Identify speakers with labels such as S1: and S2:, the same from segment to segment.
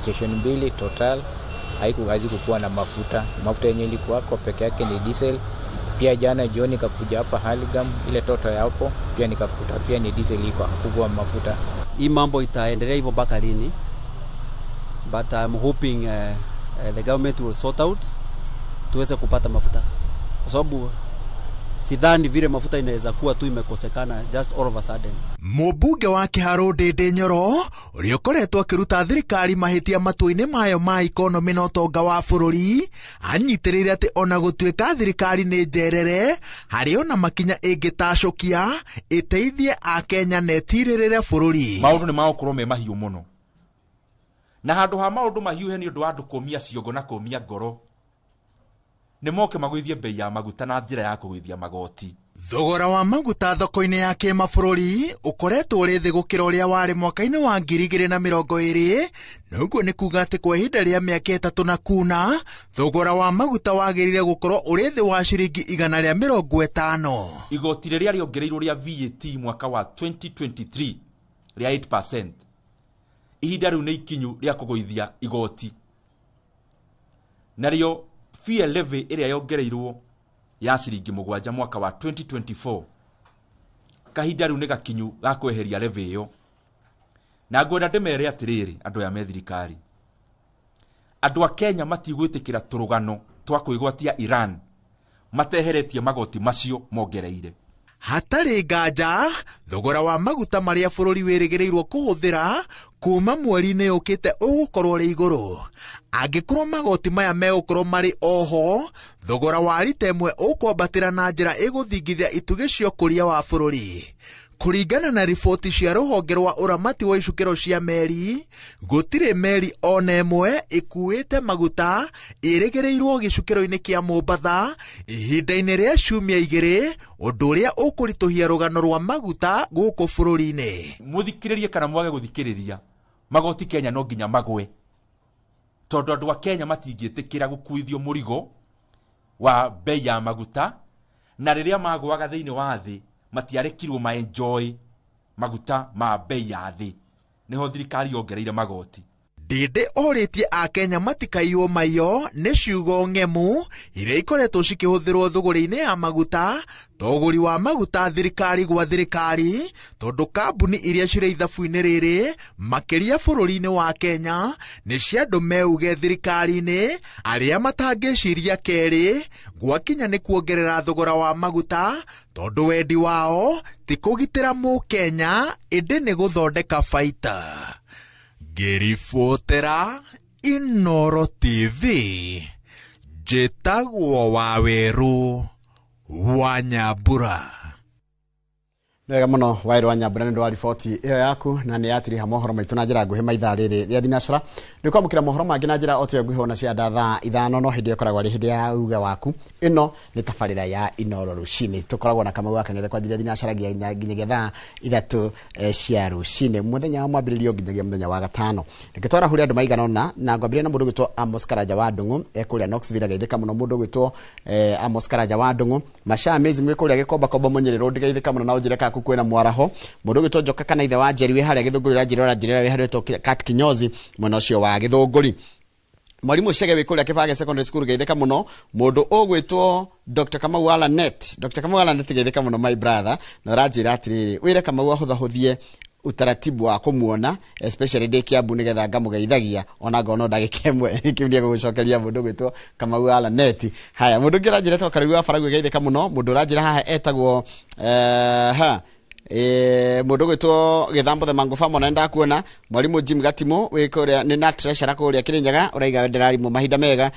S1: Station mbili Total hazikukuwa na mafuta. Mafuta yenye ilikuwako peke yake ni diesel. Pia jana jioni nikakuja hapa Haligam, ile Total ya hapo pia nikakuta pia ni diesel iko, hakukuwa mafuta.
S2: Hii mambo itaendelea hivyo mpaka lini? But I'm hoping the government will sort out tuweze kupata mafuta, kwa sababu sidhani vile mafuta inaweza kuwa tu imekosekana just all of a sudden.
S3: Mũmbunge wa Kĩharũ Ndĩndĩ Nyoro ũrĩa ũkoretwo akĩruta thirikari mahĩtia matua-inĩ mayo ma ikonomĩ na ũtonga wa bũrũri anyitĩrĩire atĩ ona gũtuĩka thirikari nĩ njerere harĩ ona makinya ĩngĩtacũkia ĩteithie akenya na ĩtirĩrĩre bũrũri.
S4: Maũndũ nĩ magũkorwo me mahiũ mũno, na handũ ha maũndũ mahiũhe nĩ ũndũ wa andũ kũmia ciongo na kũmia ngoro, nĩ moke magũithie bei ya maguta na njĩra ya kũgũithia magoti.
S3: Thogora wa maguta thoko-inĩ ya kĩmabũrũri ũkoretwo ũrĩ thĩ gũkĩra ũrĩa warĩ mwaka-inĩ wa 2020, na ũguo nĩ kuga atĩ kwa ihinda rĩa mĩaka 3 na kuna thogora wa maguta wagĩrĩire gũkorwo ũrĩ thĩ wa ciringi 150.
S4: Igoti rĩrĩa rĩongereirwo rĩa VAT mwaka wa 2023 rĩa 8%, ihinda rĩu nĩ ikinyu rĩa kũgũithia igoti. Narĩo fuel levy ĩrĩa yongereirwo ya ciringi 7 mwaka wa 2024, kahinda rĩu nĩ gakinyu ga kweheria levy ĩyo. Na ngwenda ndĩmere atĩrĩrĩ andũ aya me thirikari, andũ a Kenya matigwĩtĩkĩra tũrũgano twa kwĩgwatia Iran mateheretie magoti macio mongereire.
S3: Hatarĩ nganja thogora wa maguta marĩa bũrũri wĩrĩgĩrĩirwo kũhũthĩra kuma mweri-inĩ ũkĩte ũgũkorwo ũrĩ igũrũ. Angĩkorwo magoti maya megũkorwo marĩ oho, thogora wa rita ĩmwe ũkwambatĩra na njĩra ĩgũthingithia itugĩ cia ũkũria wa bũrũri. Kũringana na riboti cia rũhonge rwa ũramati wa icukĩro cia meri, gũtirĩ meri ona ĩmwe ĩkuĩte maguta ĩrĩgĩrĩirwo gĩcukĩro-inĩ kĩa Mombatha ihinda-inĩ rĩa ciumia 2, ũndũ ũrĩa ũkũritũhia rũgano rwa maguta gũkũ bũrũri-inĩ.
S4: Mũthikĩrĩrie kana mwage gũthikĩrĩria, magoti Kenya no nginya magwe, tondũ andũ a Kenya matingĩtĩkĩra gũkuithio mũrigo wa bei ya maguta, na rĩrĩa magũaga thĩinĩ wa thĩ matiarekirwo ma enjoy maguta ma bei ya thĩ, nĩho thirikari yongereire magoti.
S3: Ndĩndĩ orĩtie akenya matikaiywo maiyo nĩ ciugo ng'emu iria ikoretwo cikĩhũthĩrwo thũgũrĩ-inĩ ya maguta, ta ũgũri wa maguta thirikari gwa thirikari, tondũ kambuni iria cirĩ ithabu-inĩ rĩrĩ makĩria bũrũri-inĩ wa Kenya nĩ cia andũ meuge thirikari-inĩ arĩa matangĩciria kerĩ gwakinya nĩ kuongerera thogora wa maguta, tondũ wendi wao ti kũgitĩra mũkenya ĩndĩ nĩ gũthondeka baita. Ngĩribotera Inooro TV, njĩtagwo Wawerũ wa Nyambura.
S5: Wega mũno Wawerũ wa Nyambura nĩ ũndũ wa riboti ĩyo yaku, na nĩ yatiriha mohoro maitũ na njĩra nguhĩ maithaa rĩrĩ rĩa thinacara. Nĩ kwamũkĩra mohoro mangĩ na njĩra o ta ĩyo nguhĩ ona cia thaa 5, no hĩndĩ ĩyo ĩkoragwo arĩ hĩndĩ ya uge waku. Ĩno nĩ tabarĩra ya Inooro rũcinĩ. Tũkoragwo na Kamau wa Kang'ethe kwanjĩrĩria thinacara nginyagia thaa 3 cia rũcinĩ, mũthenya wa mwambĩrĩrio nginyagia mũthenya wa gatano. Reke twarahũre andũ maigana ũna, na ngwambĩrĩria na mũndũ ũgwĩtwo Amos Karanja wa Ndung'u, kũrĩa Knoxville, ageithĩka mũno mũndũ ũgwĩtwo Amos Karanja wa Ndung'u. Masha Amazing wĩ kũrĩa Gĩkomba Komba Mũnyĩrĩ Road, geithĩka mũno na ũnjĩre kana kwĩna mwaraho. Mũndũ ũgwĩtwo Njoka kana ithe wa Njeri wĩ harĩa Gĩthũngũri, ũranjĩra ũranjĩrĩra wĩ harĩa ũretwo Kat Kinyozi mwena ũcio wa Gĩthũngũri. Mwarimu Chege wĩ kũrĩa Kĩbage Secondary School, geithĩka mũno. Mũndũ ũgwĩtwo Dr. Kamau wa Lanet, Dr. Kamau wa Lanet, geithĩka mũno my brother, na ũranjĩra atĩrĩrĩ, wĩre Kamau ahũthahũthie utaratibu wa kũmuona especially ndĩ Kiambu nĩgetha ngamũgeithagia ona ngona ndagĩka ĩmwe. Kĩu nĩ egũgũcokeria mũndũ ũgwĩtwo Kamau wa Lanet. Haya, mũndũ ũngĩ ũranjĩra etagwo Karũri wa Baragwi, geithĩka mũno. Mũndũ ũranjĩra haha etagwo ha mũndũ ũgwĩtwo Gĩthambo the Mango Farm, ona nĩndakuona. Mwarimu Jim Gatimo wĩ kũrĩa nĩ na treasurer kũrĩa Kĩrĩnyaga, ũraiga ndĩrarimũ mahinda mega.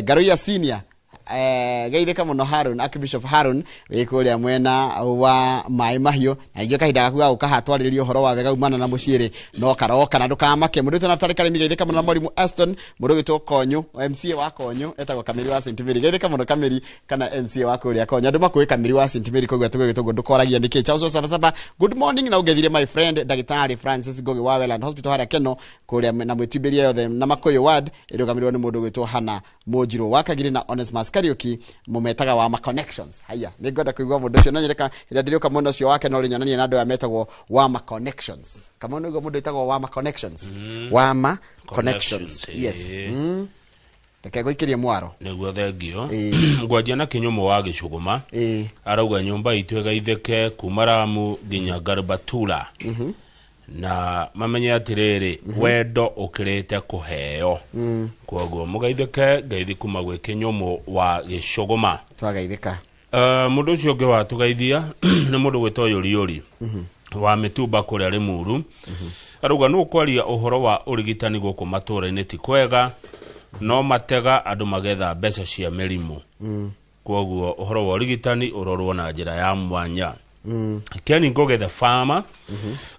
S5: Ngaruiya Senior, geithĩka mũno Harun, Archbishop Harun wĩ kũrĩa mwena wa Maĩ Mahiũ, na ningĩ kahinda gaku ga gũka hatwarĩrĩria ũhoro wa wega umana na mũciĩ no karoka na ndũkamake. Mũndũ wĩtwo Naftali Karĩmi, geithĩka mũno na mwarimu Aston. Mũndũ wĩtwo Konyũ, MCA wa Konyũ etagwo Kamiri wa St Mary, geithĩka mũno Kamiri kana MCA wa kũrĩa Konyũ. Andũ makũĩ Kamiri wa St Mary, koguo tũgũgĩtwo ũguo ndũkoragia nĩkĩ. Charles Saba Saba, good morning na ũngethire my friend Ndagĩtarĩ Francis Ngugi wa Welland Hospital harĩa Keno kũrĩa na mwĩtimbĩria yothe na Makũyũ ward ĩrũgamĩrĩrwo nĩ mũndũ ũgwĩtwo Hannah Mũnjirũ wa Kagiri na Onesmus Kariuki mumetaga wa ma connections. Haya nĩ ngwenda kũigua mũndũ ũcio no nyereka ĩrĩa ndĩrĩũka mwena ũcio wake no rĩnyonanie na andũ aya metagwo wa ma connections. Kama nĩguo mũndũ wĩtagwo wa ma connections. Wa ma connections. Yes. Reke ngũikĩrie mwaro.
S6: Nĩguo thengio. Ngwanjia na Kĩnyũmũ wa Gĩcũgũma. Arauga nyũmba itũ ĩgaithĩke kuma Ramu nginya Garbatula. Na mamenye atĩrĩrĩ, wendo ũkĩrĩte kũheo. Kwoguo mũgaithĩke ngeithi kuma gwĩ Kĩnyũmũ wa Gĩcũgũma.
S5: Twagaithĩka.
S6: Mũndũ ũcio ũngĩ watũgeithia nĩ mũndũ gwĩtwo Yũriyũri wa Mĩtumba kũrĩa Rĩmuru. Arauga nũ kwaria ũhoro wa ũrigitani gũkũ matũũra-inĩ ti kwega, no matega andũ magetha mbeca cia mĩrimũ. Kwoguo ũhoro wa ũrigitani ũrorwo na njĩra ya mwanya. Ken Ngũgĩ the farmer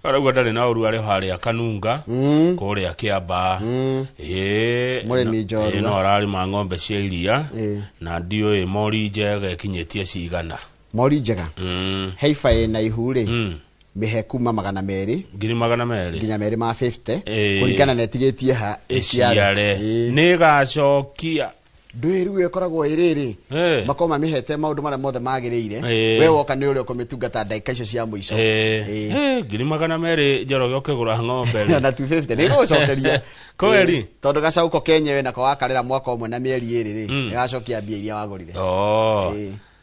S6: arauga ndarĩ na ũru arĩ harĩa Kanunga kũrĩa Kĩambaa.
S5: Mũrĩmi njorua.
S6: No ararĩma ng'ombe cia iria na ndiũĩ mori njega ĩkinyĩtie cigana.
S5: Mori njega heifa ĩna ihu rĩ mĩhe kuma 200
S6: ngiri 200
S5: nginya 250 kũringana na ĩtigĩtie ha
S6: ĩciare nĩ ĩgacokia.
S5: Ndũĩ rĩu ĩkoragwo ĩrĩrĩ makorwo mamĩhete maũndũ marĩa mothe magĩrĩire, we woka nĩ ũrĩa ũkũmĩtungata ndagĩka icio cia mũico.
S6: Ngiri 200 Njoroge ũkĩgũra ng'ombe rĩ
S5: na 250 nĩ ĩgũcokeria
S6: kweli,
S5: tondũ gacaũ ko kenyewe nako wakarera mwaka ũmwe na mĩeri ĩrĩ rĩ ĩgacokia mbia iria wagũrire.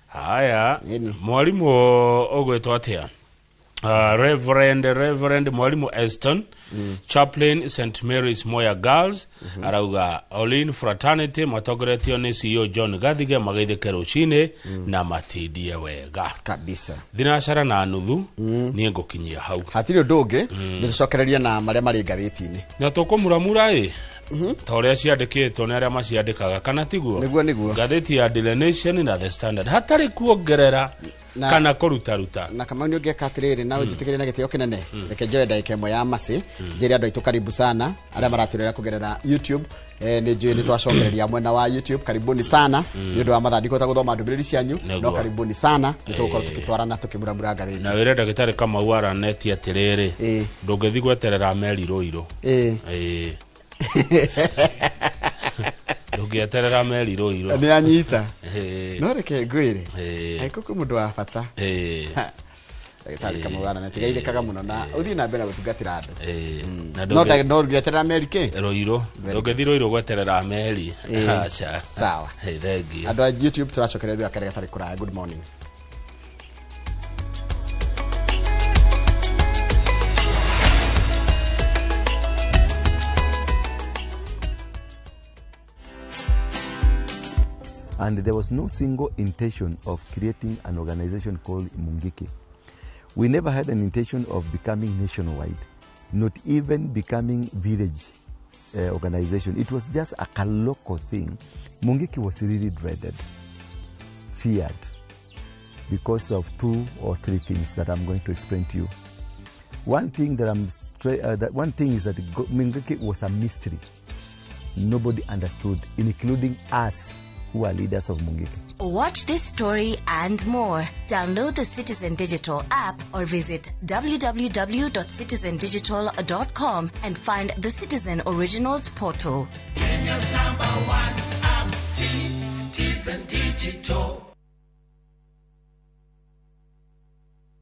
S6: Haya, mwarimũ ũgwĩtwo atĩa? Reverend Mwalimu Eston, Chaplain St. Mary's Moya Girls, arauga Olin Fraternity matongoretio nĩ CEO John Gathige magaithĩke rũcinĩ na matindie wega
S5: kabisa.
S6: Thinacara na nuthu niĩ ngũkinyia hau.
S5: Hatirĩ ũndũ ũngĩ, nĩ tũcokereria na marĩa marĩ ngathĩti-inĩ
S6: na tũkũmuramura ĩ ta ũrĩa ciandĩkĩtwo nĩ arĩa maciandĩkaga, kana tiguo?
S5: Nĩguo nĩguo.
S6: Ngathĩti ya Daily Nation na The Standard hatarĩ kuongerera kana kũrutaruta.
S5: Na Kamau nĩ ũngĩka atĩrĩrĩ, na ũnjĩtĩkĩrie na gĩtĩo kĩnene, reke njoe ndagĩka ĩmwe ya macĩ njĩre andũ aitũ karibu sana arĩa maratũrera kũgerera YouTube. Nĩ njũĩ nĩ twacokereria mwena wa YouTube, karibuni sana nĩ ũndũ wa mathaa ndikũhota gũthoma ndũmĩrĩri cianyu, no karibuni sana nĩ tũgũkorwo tũgĩtwarana tũkĩmuramura ngathĩti.
S6: Na wĩre ndagĩtarĩ Kamau aranetie atĩrĩrĩ, ndũngĩthiĩ gweterera meri Rũirũ. Ndũngĩeterera meri Rũirũ.
S5: Nĩ anyita. No reke ngwĩre angĩkorwo kwĩ mũndũ wa bata ndagĩtarĩ Kamau araneti gaithĩkaga mũno na ũthiĩ na mbere na gũtungatĩra andũ. No ndũngĩeterera meri kĩ?
S6: Rũirũ. Ndũngĩthiĩ Rũirũ gweterera meri. Aca.
S5: Sawa.
S6: Thengiũ.
S5: Andũ a YouTube tũracokereria thutha karĩa gatarĩ kũraya. Good morning.
S7: And there was no single intention of creating an organization called Mungiki. We never had an intention of becoming nationwide, not even becoming village organization. It was just a local thing. Mungiki was really dreaded, feared, because of 2 or 3 things that I'm going to explain to you. One thing that one thing is that Mungiki was a mystery. Nobody understood, including us, who are leaders of Mungiki.
S8: Watch this story and more. Download the Citizen Digital app or visit www.citizendigital.com and find the Citizen Originals portal.
S9: Kenya's #1 app, Citizen Digital.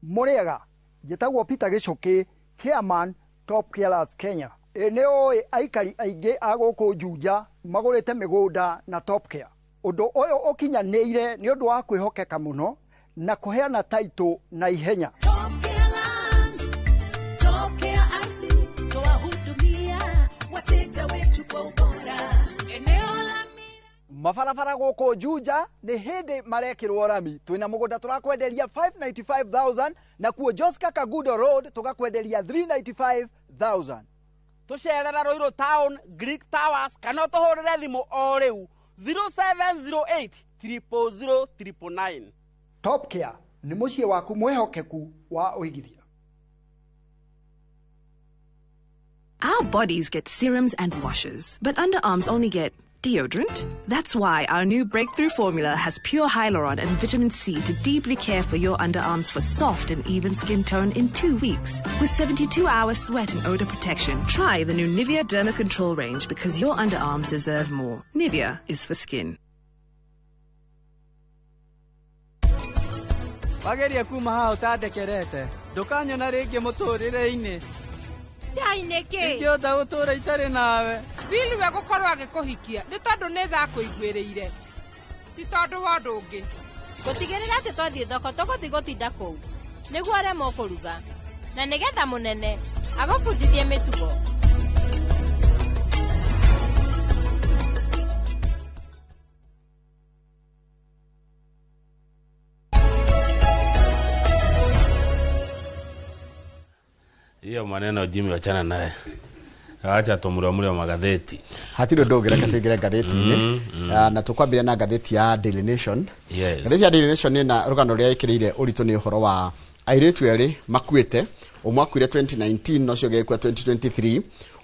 S10: Mũrĩega, njĩtagwo Peter Gĩcũkĩ, Chairman Top Carers Kenya. Nĩ ũĩ aikari aingĩ a gũkũ Juja magũrĩte mĩgũnda na Top Care. Ũndũ ũyũ ũkinyanĩire nĩ ũndũ wa kwĩhokeka mũno na kũheana taitũ na ihenya. Mabarabara gũkũ Juja nĩ hĩndĩ marekĩrwo rami. Twĩna mũgũnda tũrakwenderia 595,000 na kuo Joska Kagudo Road tũgakwenderia 395,000.
S11: Tũcerera Ruiru Town, Greek Towers kana ũtũhũrĩre thimũ o rĩu 0708 000 999.
S10: Top Care nĩ mũciĩ waku mwĩhokeku wa ũigithia.
S12: Our bodies get serums and washes, but underarms only get deodorant. That's why our new breakthrough formula has pure hyaluron and vitamin C to deeply care for your underarms for soft and even skin tone in 2 weeks. With 72-hour sweat and odor protection, try the new Nivea Derma Control range because your underarms deserve more. Nivea is for skin.
S13: Wageria kuma haha ũtandekerete ndũkanyona rĩngĩ mũtũrĩre-inĩ.
S14: Chai nĩkĩ?
S13: Ingĩhota gũtũra itarĩ nawe.
S14: Bill we gũkorwo agĩkũhikia nĩ tondũ nĩ tha akũiguĩrĩire, ti tondũ wa ũndũ ũngĩ.
S15: Gũtigĩrĩra atĩ twathiĩ thoko tũgũthiĩ gũtinda kũu nĩguo aremwo kũruga na nĩgetha mũnene agũbundithie mĩtugo.
S6: Hiyo maneno Jimmy wachana naye. Acha tumuramure magatheti.
S5: Hatirĩ ũndũ ũngĩ, reke tũingĩre ngathĩti-inĩ. Na tũkwambĩrĩria na ngathĩti ya Daily Nation. Ngathĩti ya Daily Nation ĩna rũgano rũrĩa ĩkĩrĩire ũritũ nĩ ũhoro wa airĩtu erĩ makuĩte. Ũmwe akuire 2019 na ũcio ũngĩ agĩkua 2023.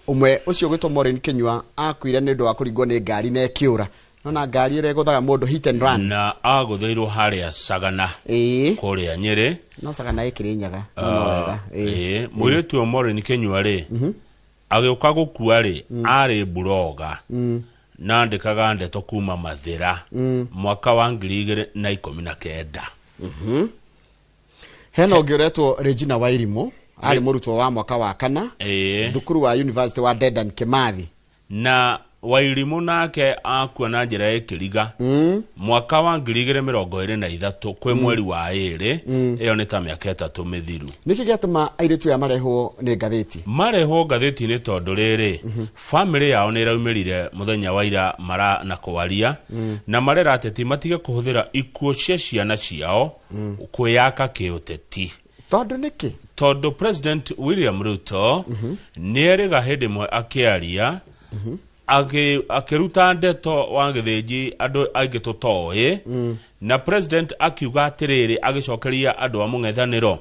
S5: Ũmwe ũcio ũgwĩtwo Maureen Kinyua akuire nĩ ũndũ wa kũringwo nĩ ngari na ĩkĩũra. Nona ngari ĩrĩa ĩgũthaga mũndũ hit and run.
S6: Na agũthĩirwo harĩa Sagana. Kũrĩa Nyĩrĩ.
S5: No Sagana ĩkĩrĩ Nyaga. No wega.
S6: Mũirĩtu ũyũ Maureen Kinyua rĩ, agĩũka gũkua rĩ, arĩ buroga. Na andĩkaga ndeto kuma Mathĩra. Mwaka wa 2019.
S5: Hena ũngĩ ũretwo Regina Wairimu, arĩ mũrutwo wa mwaka wa kana. Thukuru wa University wa Dedan Kimathi.
S6: Na Wairimu nake akua na njĩra ya ĩkĩriga. Mwaka wa 2023 kwĩ mweri wa 2, ĩyo nĩ ta mĩaka 3 mĩthiru.
S5: Nĩkĩ gĩatũma airĩtu aya marehwo nĩ ngathĩti?
S6: Marehwo ngathĩti-inĩ tondũ rĩrĩ, famĩlĩ yao nĩ ĩraumĩrire mũthenya wa ira mara na kwaria, na marera ateti matige kũhũthĩra ikuũ cia ciana ciao kwĩyaka kĩũteti.
S5: Tondũ nĩkĩ?
S6: Tondũ President William Ruto nĩ erĩga hĩndĩ ĩmwe akĩaria, akĩruta ndeto wa gĩthĩnji andũ aingĩ tũtoĩ, na president akiuga atĩrĩrĩ agĩcokeria andũ a mũng'ethanĩro,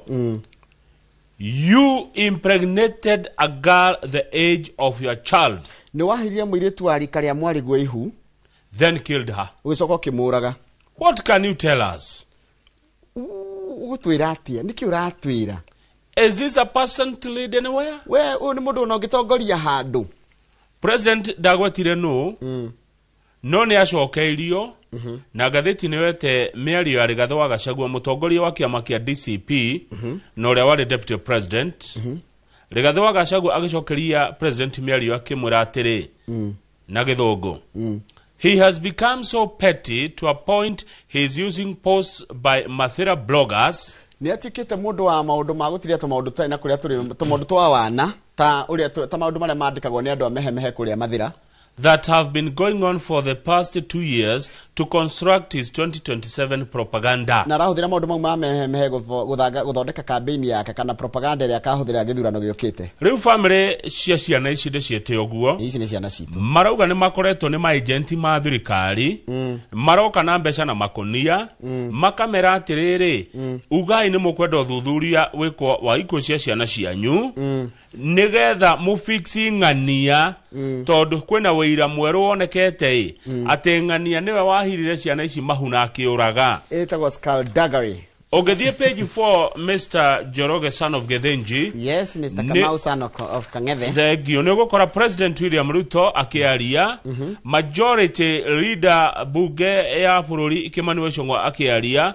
S6: you impregnated a girl the age of your child.
S5: Nĩ wahirire mũirĩtu wa rika rĩa mwarĩguo ihu,
S6: then killed her.
S5: Ũgĩcoka ũkĩmũraga.
S6: What can you tell us?
S5: Ũgũtwĩra atĩa? Nĩkĩ ũratwĩra?
S6: Is this a person to lead anywhere?
S5: We ũyũ nĩ mũndũ ona ũngĩtongoria handũ.
S6: President ndagwetire nũ, no nĩ acokeirio na ngathĩti nĩ yoete mĩario ya Rigathĩ wa Gachagua mũtongoria wa kĩama kĩa DCP, na ũrĩa warĩ deputy president. Rigathĩ wa Gachagua agĩcokeria president mĩario akĩmwĩra atĩrĩ na gĩthũngũ, he has become so petty to a point he is using posts by Mathira bloggers.
S5: Nĩ atuĩkĩte mũndũ wa maũndũ ma gũtiria tũmaũndũ tũtarĩ na kũrĩa tũrĩ, tũmaũndũ twa wana, ta ũrĩa ta maũndũ marĩa mandĩkagwo nĩ andũ a mehemehe kũrĩa Mathira.
S6: That have been going on for the past 2 years to construct his 2027 propaganda.
S5: Na arahũthĩra maũndũ mau ma mehemehe gũthondeka campaign yake kana propaganda ĩrĩa akahũthĩra gĩthurano gĩũkĩte.
S6: Rĩu famĩlĩ cia ciana ici ndĩciĩte ũguo.
S5: Ici nĩ ciana citũ.
S6: Marauga nĩ makoretwo nĩ maagenti ma thirikari, maroka na mbeca na makũnia, makamera atĩrĩrĩ, ugai nĩ mũkwenda ũthuthuria wĩkwo wa ikuũ cia ciana cianyu, nĩgetha mũfixi ng'ania, tondũ kwĩna wĩira mwerũ wonekete atĩ ng'ania nĩwe wahirire ciana ici mahu na akĩũraga.
S5: Ĩtagwo skullduggery.
S6: Ũngĩthiĩ page 4, Mr. Njoroge son of Githinji.
S5: Yes, Mr. Kamau son of Kang'ethe.
S6: Thank you. Nĩ ũgũkora President William Ruto akĩaria, Majority Leader bunge ya bũrũri Kimani Ichung'wa akĩaria,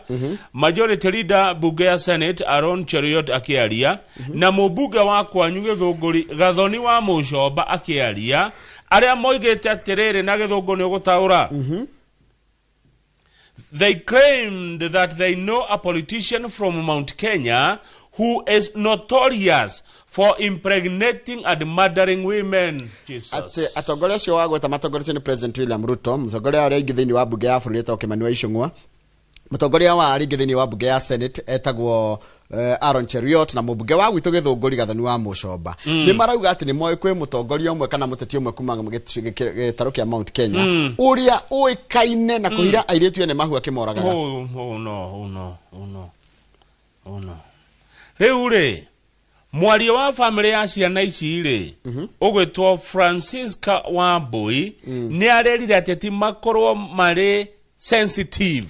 S6: Majority Leader bunge ya Senate Aaron Cheruiyot akĩaria, na mũmbunge wa kwanyu Gĩthũngũri Gathoni wa Mũcomba akĩaria, arĩa moigĩte atĩrĩrĩ na gĩthũngũ nĩ ũgũtaũra. They claimed that they know a politician from Mount Kenya who is notorious for impregnating and murdering women. Jesus.
S5: Atongoria acio wa gweta matongoretio nĩ President William Ruto, mũtongoria ũrĩa aingĩ thĩinĩ wa bunge ya bũrũri etagwo Kimani wa Ichung'wa, mũtongoria wa arĩa aingĩ thĩinĩ wa bunge ya Senate etagwo Aaron Cheruiyot, na mũmbunge wa gwitũ Gĩthũngũri Gathoni wa Mũcomba. Nĩ marauga atĩ nĩ moĩ kwĩ mũtongoria ũmwe kana mũteti ũmwe kuma gĩtarũ kĩa Mount Kenya, ũrĩa ũĩkaine na kũhira airĩtu ene mahu akĩmoragaga.
S6: Oh, no, oh, no, oh, no. Oh, no. Rĩu rĩ, mwaria wa famĩlĩ ya ciana ici rĩ, ũgwĩtwo Francisca Wambui, nĩ arerire ateti makorwo marĩ sensitive.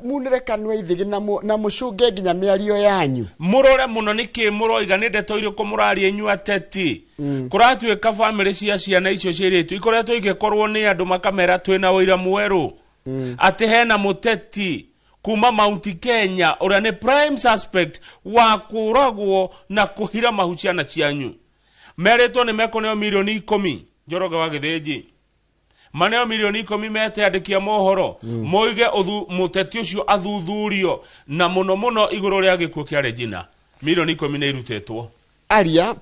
S5: Munĩre kanua ithigi na mũcũnge nginya mĩario yanyu.
S6: Mũrore mũno nĩkĩ mũroiga, nĩ ndeto irĩkũ mũraria inyuĩ ateti. Kũratuĩka famĩlĩ cia ciana icio cia airĩtu ikoretwo igĩkorwo nĩ andũ makamera twĩna ũira mwerũ, atĩ hena mũteti Kuma Mount Kenya ũrĩa nĩ prime suspect wa kũragwo na kũhira mahu ciana cianyu merĩtwo nĩ mekũneo mirioni 10. Njoroge wa Gĩthĩnji, maneo mirioni 10 mete andĩki a mohoro moige mũteti ũcio athuthurio na mũno mũno igũrũ rĩa gĩkuũ kĩa Regina. Mirioni 10 nĩ irutĩtwo.
S5: Aria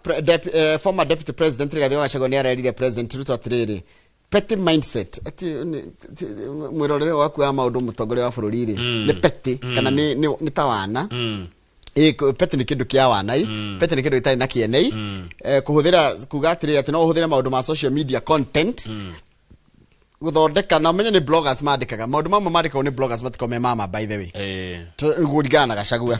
S5: former deputy president Rigathi wa Gachagua nĩ arerire President Ruto atĩrĩrĩ, petty mindset, ati mwĩrorere waku wa maũndũ, mũtongoria wa bũrũri rĩ, nĩ petty kana nĩ ta wana. Ĩ petty nĩ kĩndũ kĩa wana i petty nĩ kĩndũ gĩtarĩ na kĩene i. Kũhũthĩra kuga atĩrĩrĩ atĩ no ũhũthĩre maũndũ ma social media content gũthondeka, na ũmenye nĩ bloggers mandĩkaga maũndũ mamwe, mandĩkagwo nĩ bloggers, matikoragwo me mama, by the way. Kũringana na Gachagua.